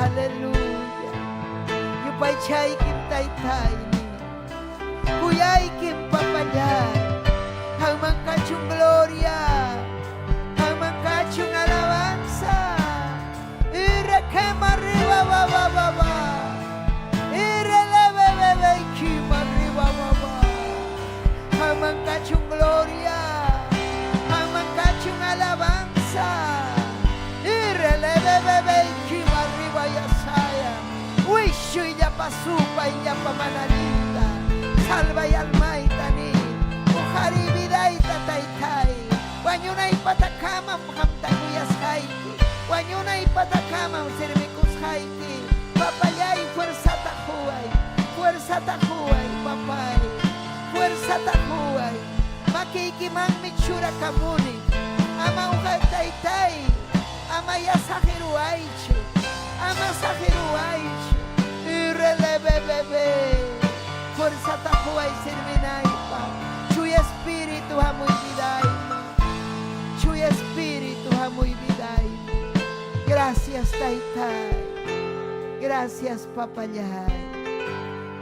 Aleluya. Yupaychaykim taytaymi. Kuyaykim papallay. Qamman kachun gloria. Qamman kachun alabanza. Irrequema arriba ba ba ba ba. Irrelebebebe kima arriba ba ba. Qamman kachun gloria. Qamman kachun alabanza. Irrelebebebe kima arriba yasaya. supay llapa mana allinta. Salvay almayta ni. Uqariy vidayta taytay. Wañunaypatakamam qamta kuyasqayki. Wañunaypatakamam servikusqayki. Papallay fuerzata quway. Fuerzata quway, papay. Fuerzata quway. Makiykimanmi churakamuni. Ama uqa taytay. Amayá saqiruwaychu. Ama saqiruwaychu. Irelebebebe. Fuerzata quway servinaypaq. Chuya Espíritu hamuy vidayman. Chuya Espíritu hamuy vidayman. Gracias, taytay. Gracias, papallay.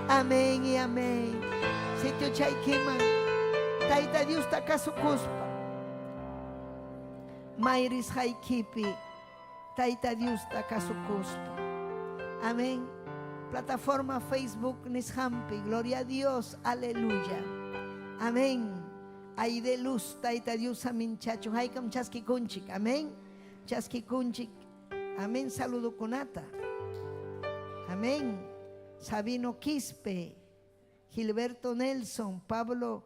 Amén y amén. Sitiochaykiman. Tayta Diosta kasukuspa. May risqaykipi Tayta Diosta kasukuspa. Amén. Plataforma Facebook nisqanpi. Gloria a Dios. Aleluya. Amén. Ay de luz, Tayta Dios aminchachun. Haykam chaskikunchik. Amén. Chaskikunchik. Amén. Saludokunata. Amén. Sabino Quispe, Gilberto Nelson, Pablo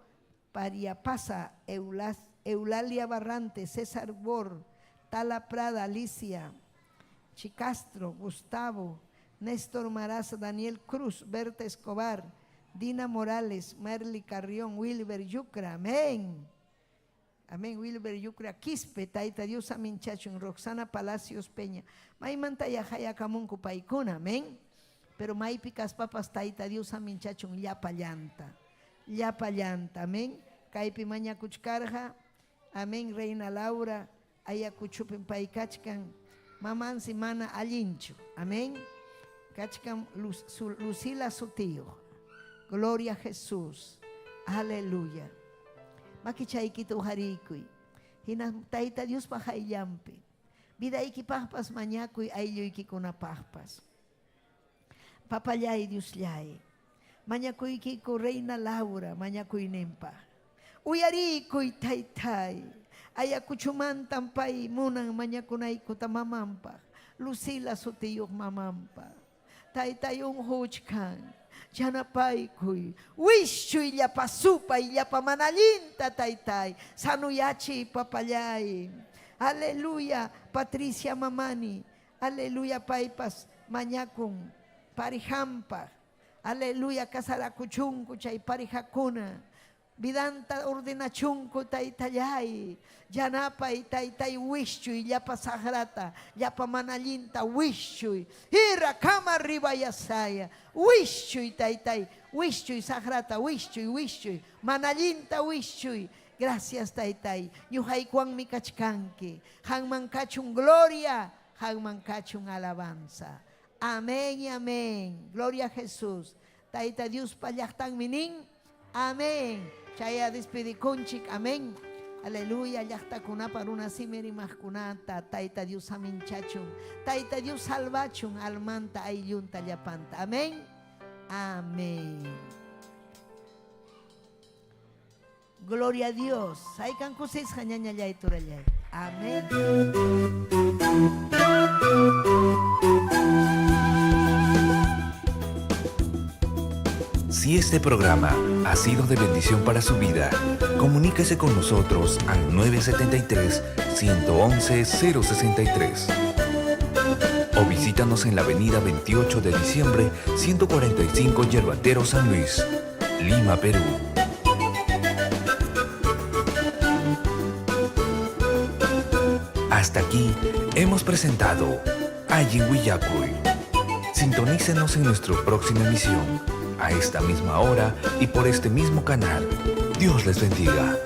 Pariapasa, Eulalia Barrante, César Bor, Tala Prada, Alicia, Chicastro, Gustavo, Néstor Maraza, Daniel Cruz, Berta Escobar, Dina Morales, Merly Carrión, Wilber Yucra, amén. Amén, Wilber Yucra Quispe, Tayta Dios aminchachun, Roxana Palacios Peña. Maymantaya hayakamunku paykuna, amén. Pero maypi kaspapas Tayta Dios aminchachun llapallanta. Llapallanta, amén. Kaypi mañakuchkarqa, amén, Reina Laura, Ayacuchupim pay kachkan, mamansi mana allinchu, amén. Kachkan Lucila sutiyuq. Gloria a Jesús. Aleluya. Makichaykita uqariykuy. Hina Tayta Diospa qayllanpi. Vidaykipaqpas mañakuy aylluykikunapaqpas. Papallay Diosllay. Mañakuykiku Reina Laura mañakuyninpaq. Uyariykuy taytay. Ayacuchumantam pay munan mañakunaykuta mamanpaq. Lucila sutiyuq mamanpaq. Taytay unquchkan. Yanapaykuy. Wischuy llapa supay llapa mana allinta taytay. Sanuyachiy papallay. Aleluya. Patricia mamani. Aleluya paypas mañakun parijanpaq. Aleluya casarakuchunku chay parijakuna. Vidanta ordenachunku taytallay. Yanapay taytay wischuy llapa saqrata, llapa mana allinta wischuy. Hira kama ribayasaya. Wischuy taytay, wischuy saqrata, wischuy, wischuy. Mana allinta wischuy. Gracias taytay. Ñuqaykuwanmi kachkanki. Qanman kachun gloria, qanman kachun alabanza. Amén y amén. Gloria a Jesús. Tayta Diospa llaqtanmi nin. Amén. Chaya despedikunchik. Amén. Aleluya. Llaqtakunapa runa simi rimaqkunata Tayta Dios aminchachun. Tayta Dios salvachun almanta ayllunta llapanta. Amén. Amén. Gloria a Dios. Haykan kusisqa ñañallay turallay. Amén. Si este programa ha sido de bendición para su vida, comuníquese con nosotros al 973 111 063 o visítanos en la avenida 28 de diciembre 145 Yerbatero San Luis, Lima, Perú. Hasta aquí hemos presentado Allin Willakuy. Sintonícenos en nuestra próxima emisión, a esta misma hora y por este mismo canal. Dios les bendiga.